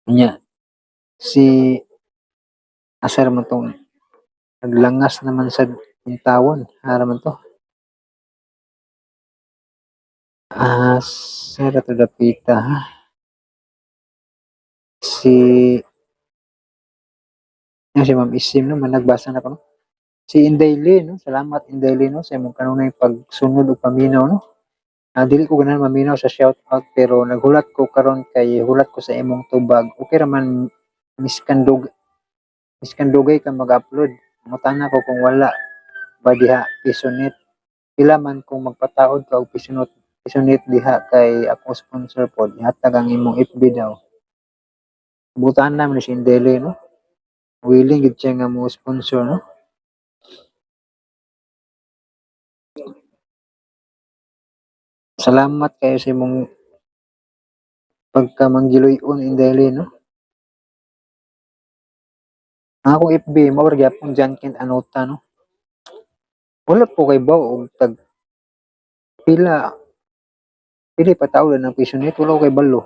Speaker 1: Nya si asar man tong naglangas naman sa intawon, ara man to. Asa ra to dapita, ha? Si yan si Ma'am Isim, no, man nagbasa na ko, no. Si Inday Lee, no? Salamat, Inday Lee, no? Sa imong kanunay pagsunod ug paminaw, no? Dili ko ganahan maminaw sa shout out pero naghulat ko karon kay hulat ko sa imong tubag. Okay ra man miskan dugay ka mag-upload. Mangutana ko kung wala ba diha pisonet. Pila man kung magpataod ka og pisonet diha kay ako sponsor pod. Ihatag ang imong FB daw. Butan naman ni si Inday Lee, no? Willing gid siya nga mo sponsor, no? Salamat kayo sa imong pagkamanggiloy-on, Inday Lee, no? Ang akong FB, mao ra gyapon John Kent Anota, no? Wala po kay baw og tag pila pili pa tao ng pisonet, wala ko kay balo.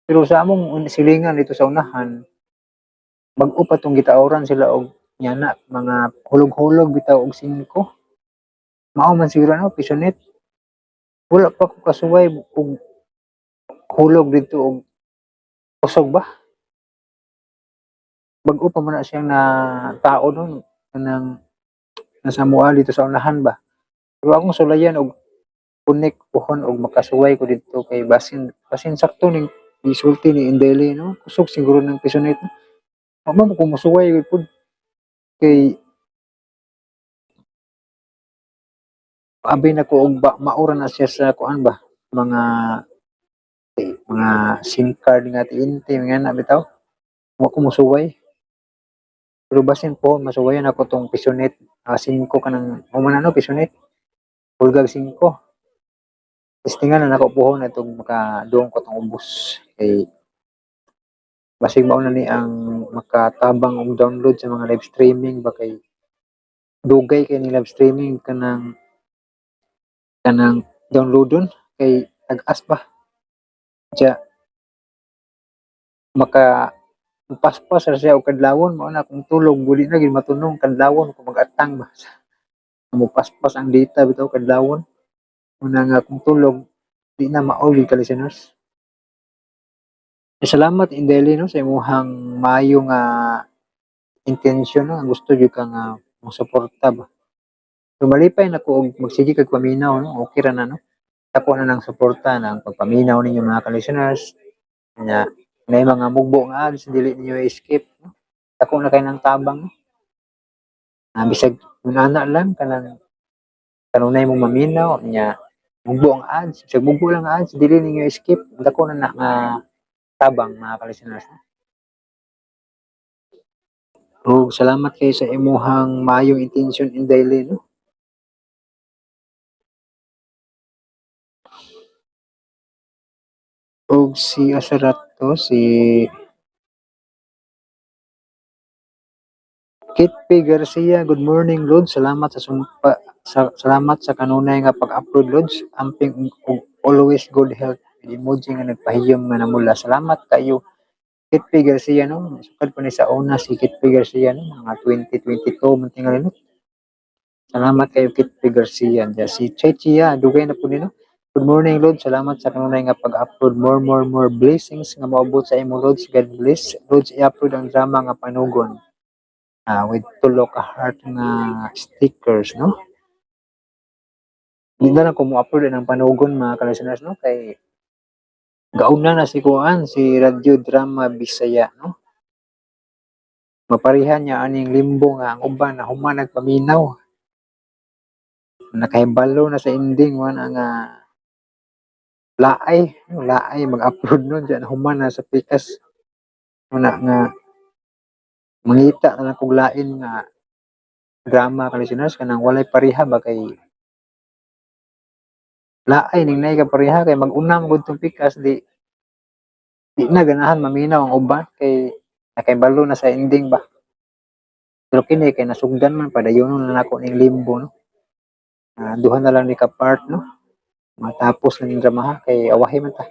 Speaker 1: Pero sa among silingan dito sa unahan, bag-o pa tong gitaoran sila og nyana, mga hulog-hulog bitaw og 5. Mao man siguro, no, pisonet. Wala pa ko kasuway og hulog dito og kusog ba. Bag-o pa man na siyang na tao nun kanang nasa mua dito sa unahan ba. Pero akong sulayan og connect pohon og makasuway ko dito kay basin basin sakto ning gisulti ni Inday Lee, no? Kusog siguro ng pisonet, no? Wa man ko mosuway pud kay abi na ko og ba, maura na siya sa kuan ba, mga SIM card nga TNT mga na bitaw. Wa ko mosuway. Pero basin po masuwayan ako tong pisonet, 5 kanang human, ano, pisonet. Hulgag 5. Testingan na nako pohon na itong makaduong ko tong ubos kay basig mao na ni ang makatabang og download sa mga live streaming ba, kay dugay kay ni live streaming kanang kanang downloadon kay tag-as ba. Diya maka paspas ra siya og kadlawon, mao na akong tulog dili na gyud matunong kadlawon kung mag-atang ba. Mopaspas ang data bitaw kadlawon. Muna nga akong tulog di na mao gyud ka, listeners. Eh, salamat, Inday Lee, no, sa imuhang maayo nga intensyon, no, ang gusto gyud ka nga mosuporta ba. So malipay na ko og magsige kag paminaw, no, okay ra na, no. Dako na ng suporta ng pagpaminaw ninyo, mga ka-listeners. Nya may mga mugbo nga ads dili ninyo i-skip, no. Dako na kay ng tabang, no. Bisag ana lang kanang kanunay mong maminaw nya mugbo ang ads, bisag mugbo lang ang ads dili ninyo i-skip, dako na na nga tabang, mga ka-listeners, no. Ug salamat kay sa imuhang maayong intensyon, Inday Lee, no. Og si Asarato, si Kit P. Garcia, good morning, Lods. Salamat sa sumpa, sa, salamat sa kanunay nga pag-upload, Lods. Amping ug always good health. With emoji nga nagpahiyom nga namula. Salamat kayo, Kit P. Garcia, no. Sukad pa ni sa una si Kit P. Garcia, no, mga 2022 man tingali, no. Salamat kayo, Kit P. Garcia. Diya si Chechia, dugay na po ni, no. Good morning, Lord. Salamat sa kanunay nga pag-upload. More, more, more blessings nga maabot sa imo, Lord. God bless. Lord, i-upload ang drama nga Panugon. With tulo ka heart nga stickers, no? Hindi na lang kung mo-upload ng Panugon, mga ka-listeners, no? Kay gauna na si Kuan, si Radio Drama Bisaya, no? Maparihan niya aning Limbo nga ang uban na human nagpaminaw. Nakahibalo na sa ending man ang laay, no, laay mag-upload nun diyan human na sa pikas. Una nga mangita na lang kog lain nga drama, ka-listeners, kanang walay pareha ba, kay laay ning nay ka pareha kay mag-una man gud tong pikas, di di na ganahan maminaw ang uban kay nakahibalo na sa ending ba. Pero kini kay nasugdan man, padayonon na nako ning Limbo, no. Duha na lang ni ka part, no. Matapos na ning drama ha, kay awahi man ta.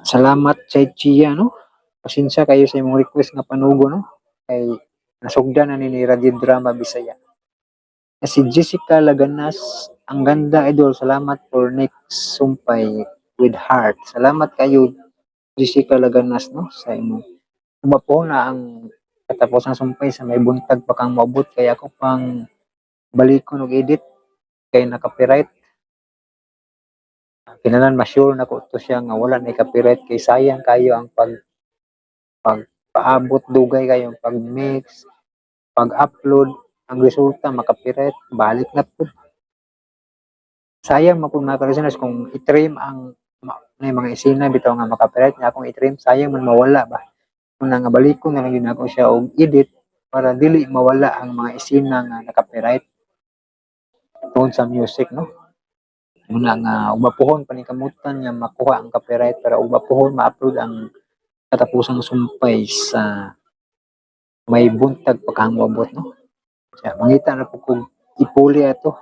Speaker 1: Salamat Chay Chia, no. Pasensya kayo sa imong request nga Panugo, no. Kay nasugdan na ni Radio Drama Bisaya. Si Jessica Laganas, ang ganda, idol. Salamat for next sumpay with heart. Salamat kayo, Jessica Laganas, no, sa imong umapo na ang Katapos ang sumpay sa May Buntag pa kang moabot kay ako pang balikon og edit kay na-copyright. Kinahanglan ma-sure na ko to siya nga wala na copyright kay sayang kayo ang pag pagpaabot, dugay kayo pag-mix, pag-upload, ang resulta maka-copyright, balik na pud. Sayang man pud, mga ka-listeners, kung i-trim ang na mga isina bitaw nga maka-copyright nga akong i-trim, sayang man mawala ba. Una nga balikon na lang gyud nako siya og edit para dili mawala ang mga isina nga naka-copyright tungod sa music, no? Muna nga ubapuhon paningkamutan nga makuha ang copyright para ubapuhon ma-upload ang katapusang sumpay sa May Buntag pa kang moabot, no? Siya, mangita na po kog ipuli ato.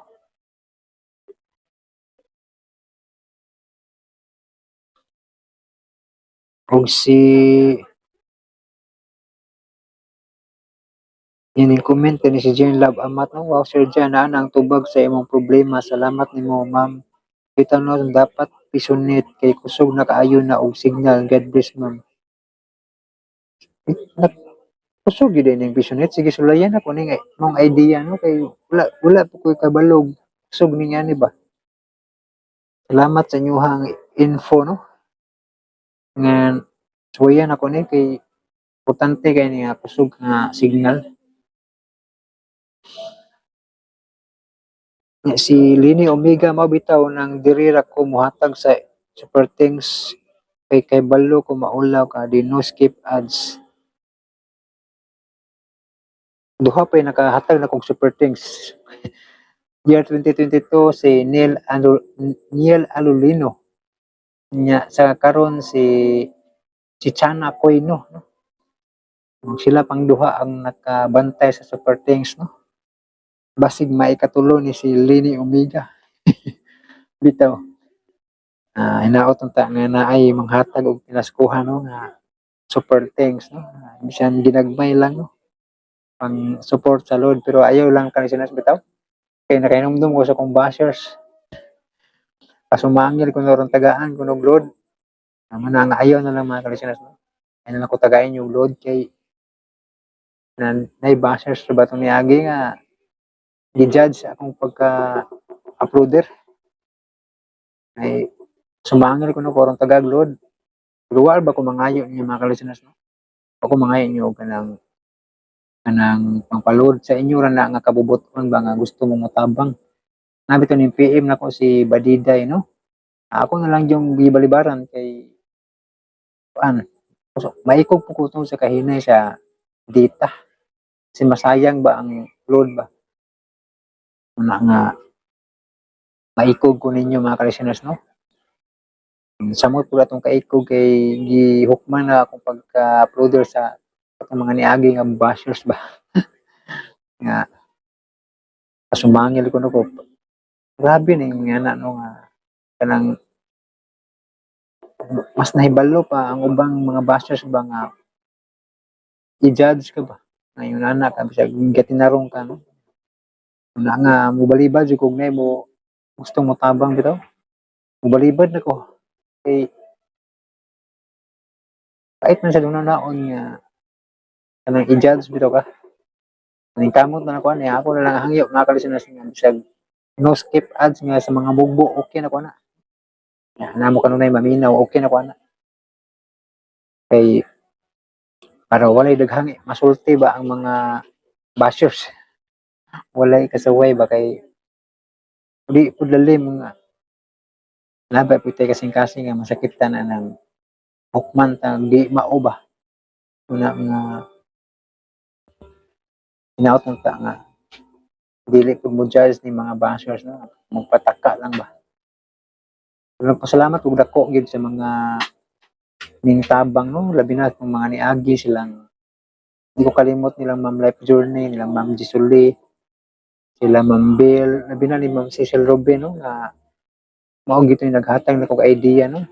Speaker 1: Og si yan yung comment ni si Jane Love Amat, no? "Wow, Sir Jan, naa na ang tubag sa imong problema. Salamat nimo, ma'am. Bitaw no, dapat pisonet kay kusog na kaayo na og signal. God bless, ma'am." Eh, kusog gyud ning pisonet. Sige, sulayan ako ning mong idea, no, kay wala wala po ko'y kabalog. Kusog ni nga ni ba. Salamat sa inyuhang info, no. Nga suwayan ako ni kay importante kay ni nga kusog nga signal. Nga si Lini Omega, mao bitaw nang diri ra ko mohatag sa super thanks kay balo ko maulaw ka di no skip ads. Duha pa'y nakahatag na kog super thanks. Year 2022 si Neil Alulino. Nya sa karon si Chana Koino, no? Sila pang duha ang nakabantay sa super thanks, no? Basig maikatulo ni si Lini Omega. Bitaw. Hinaot unta nga naay manghatag og pinaskuhan, no, nga super thanks, no. Bisan ginagmay lang, no, pang support sa Lord, pero ayaw lang kani sinas bitaw. Kay nakainumdum ko sa kong bashers. Kasumangil ko ron tagaan ko og load. Mao na nga ayaw na lang, mga kalisteners, no. Ayaw na lang ko tagain yung load kay na nay bashers ba itong niagi nga gi-judge akong pagka uploader. Ay sumangil ko no korong tagag load. Pero wa ba ko mangayo niyo, mga kalisteners, no? Ako mangayo niyo og kanang pangpaload sa inyo ra na nga kabubuton ba nga gusto mo motabang. Nabi to ning PM nako si Badiday, no. Ako na lang yung gibalibaran kay kuan. So, maikog po ko tungod sa kahinay sa data. Kasi masayang ba ang load ba. Una nga maikog ko ninyo, mga ka-listeners, no. Samot po atong kaikog kay gihukman na akong pagka-uploader sa atong mga niagi nga bashers ba. Nga kasumangil ko no ko. Grabe na yung mga na, no, nga kanang mas nahibalo pa ang ubang mga bashers ba nga i-judge ka ba ngayon anak ka bisag gatinarong ka, no. Una nga mobalibad jud kog mo gusto mo tabang bitaw, mobalibad na ko kay pait man sa naon nga kanang i-judge bitaw ka. Ning kamot na nako ani, ako na lang hangyo, mga ka-listeners, nga bisag no skip ads nga sa mga mugbo, okay na ko na. Ya, namo kanunay maminaw, okay na ko ana. Kay para walay daghang masulti ba ang mga bashers. Walay kasaway ba kay di pud lalim nga nabay pud tay kasing-kasing nga masakit ta na ng hukman ta di mao ba. Una nga hinaot ng ta nga dili pud mo judge ni mga bashers, no, magpataka lang ba. Pero pasalamat ug dako gyud sa mga ningtabang, no, labi na kung mga niagi silang di ko kalimot nilang Ma'am Life Journey, nilang Ma'am Gisuli, sila Ma'am Bill, labi na ni Ma'am Cecil Robin, no, nga mao gito yung naghatag na kog idea, no,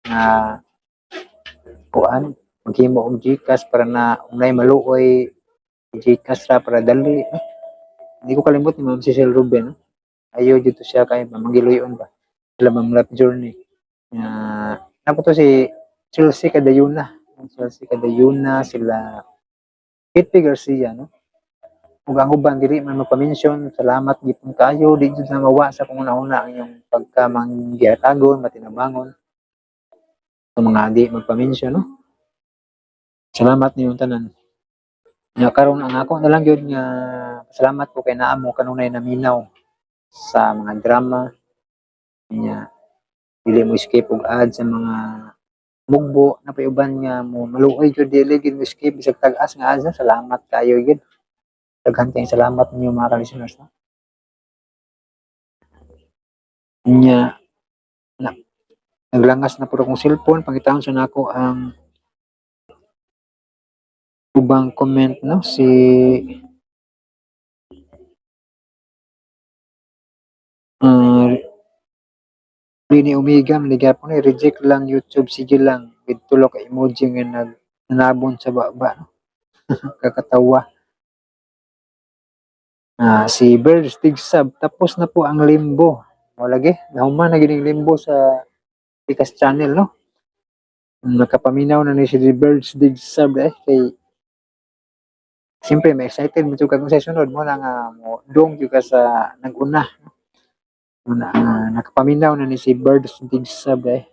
Speaker 1: nga kuan maghimo og GCash para na unay maluoy GCash ra para dali, no? Hindi ko kalimot ni Ma'am Cecil Ruben, no? Ayo dito siya kay mangiluyon ba sila Ma'am Life Journey nga napo to si Chelsea Cadayuna, Chelsea Cadayuna sila. Kit P. Garcia, no? Ug ang uban dili man magpa-mention, salamat gipon kayo, di jud na mawa sa kung una-una ang inyong pagkamanggihatagon, matinabangon. Sa mga di magpa-mention, no? Salamat ninyong tanan. Nga karon ang ako na lang gyud nga salamat ko kay naa mo kanunay naminaw sa mga drama nya, dili mo skip og ad sa mga mugbo na uban nga mo maluoy gyud, dili gyud mo skip bisag tag-as nga ads, no? Salamat kayo gyud, daghan kayong salamat ninyo, mga ka-listeners, no? Nya na, naglangas na pud akong cellphone, pangitaon sa nako ang ubang comment, no? Si Rini Omega, maligapon ni reject lang YouTube, sige lang, with tulo ka emoji nga nag nanabon sa baba, no? Kakatawa. Si Bird Stig Sub, tapos na po ang Limbo. Wala lagi, nahuman na gining Limbo sa Pikas Channel, no? Nakapaminaw na ni si Bird Stig Sub eh, kay siyempre may excited mo kag sa sunod mo na nga mo dong gyud ka sa nag-una, no? Na, nakapaminaw na ni si Bird Stig Sub eh.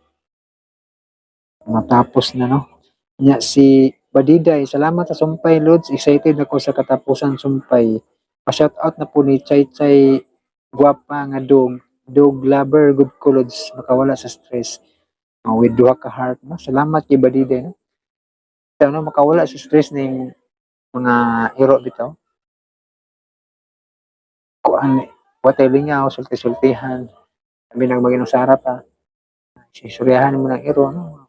Speaker 1: Matapos na, no? Nya si Badiday, salamat sa sumpay, Lods. Excited ako sa katapusan sumpay. Pa-shout out na po ni Chay Chay, gwapa nga dog. Dog lover, good ko, Lods. Makawala sa stress. With duha ka heart, no? Salamat kay Badiday, no? Ito, no? Makawala sa stress ning mga hero bitaw. Kuan, watay lingaw, sulti-sultihan. Sabi nang maginong pa. Sisuryahan mo ng hero, no?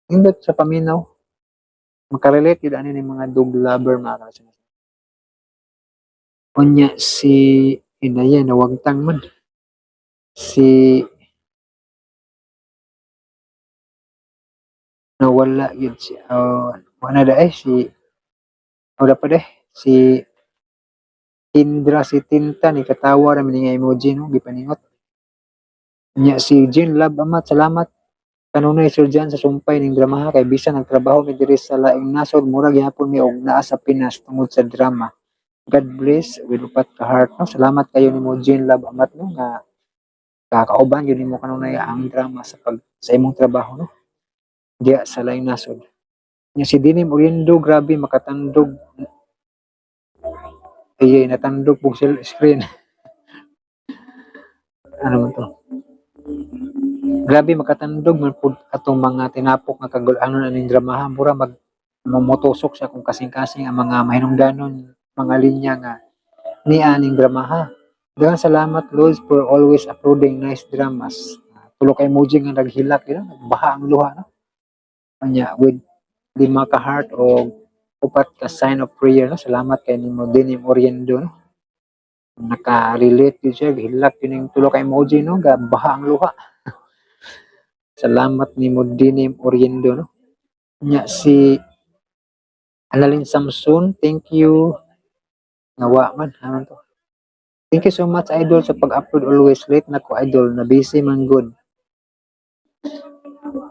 Speaker 1: Indot sa paminaw. Makarelate yun ani ng mga dog lover, mga kasunod. Unya si inaya nawagtang man. Si nawala yun si oh, wala da eh si wala pa de si Indra, si Tinta ni katawa ra man nga emoji, no? Gipaningot. Unya si Jean Love Amat, salamat kanunay, Sir Jan, sa sumpay ning dramaha kay bisan nagtrabaho mi diri sa laing nasod, mura gyapon mi og naa sa Pinas tungod sa drama. God bless with upat ka heart, no? Salamat kayo nimo, Jean Love Amat, no, nga kakauban yun nimo kanunay ang drama sa pag sa imong trabaho, no, diya sa laing nasod. Nya si Dinim Oriendo, grabe makatandog ay natandog pug screen. Ano man to? Grabe makatandog man pud atong mga tinapok nga kagul-anon aning dramaha, mura mag mamotusok sa akong kasing-kasing ang mga mahinungdanon mga linya nga ni aning dramaha. Daghang salamat, Lods, for always uploading nice dramas. Tulo ka emoji nga naghilak, nagbaha ang luha, no? Anya with lima ka heart o upat ka sign of prayer, no? Salamat kay nimo, Dinim Oriendo, no? Naka-relate yun siya, hilak yun yung tulo ka emoji, no? Baha ang luha. Salamat nimo, Dinim Oriendo, no? Nya si Analin Samson, thank you. Nawa man, ano to? Thank you so much, idol, sa pag-upload always. Late na ko, idol, na busy man good.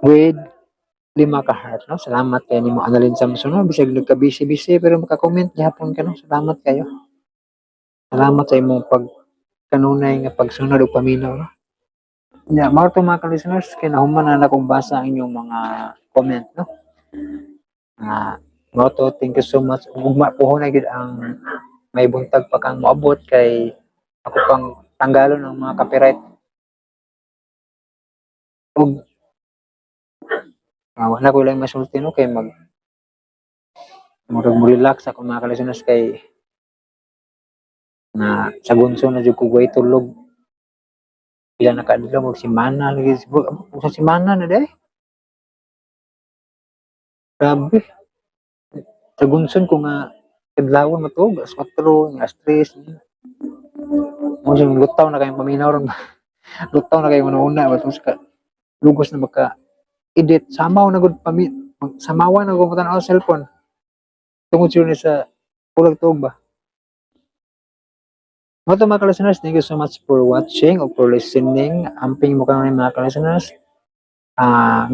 Speaker 1: With lima ka heart, no? Salamat kay nimo, Analin Samson, no? Bisag nagka-busy-busy pero maka-comment gyapon ka, no? Salamat kayo. Salamat sa imong pag kanunay nga pagsunod ug paminaw, no? Nya, mao to, mga ka-listeners, kay nahuman na nakong basa ang inyong mga comment, no? Mao to, thank you so much. Ugma puhon na gyud ang may buntag pa kang moabot kay ako pang tanggalon ang mga copyright. Ug wala ko lang masulti, no, kay mag murag mo relax ako, mga ka-listeners, kay na sa gunso na jud ko way tulog. Pila na kaadlaw, mag simana lagi sa simana na day. Grabe. Sa gunson ko nga kadlawon matuog alas 4, alas 3. Mo siyang lutaw na kayong paminaw ron. Lutaw na kayong una-una ba sa lugos na maka edit samaw na gud pami samawan na gud tan cellphone. Tungod siya ni sa pulag tuog ba. Mao to, mga ka-listeners, thank you so much for watching or for listening. Amping mo karon, mga ka-listeners.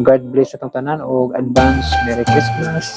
Speaker 1: God bless sa atong tanan og advance Merry Christmas.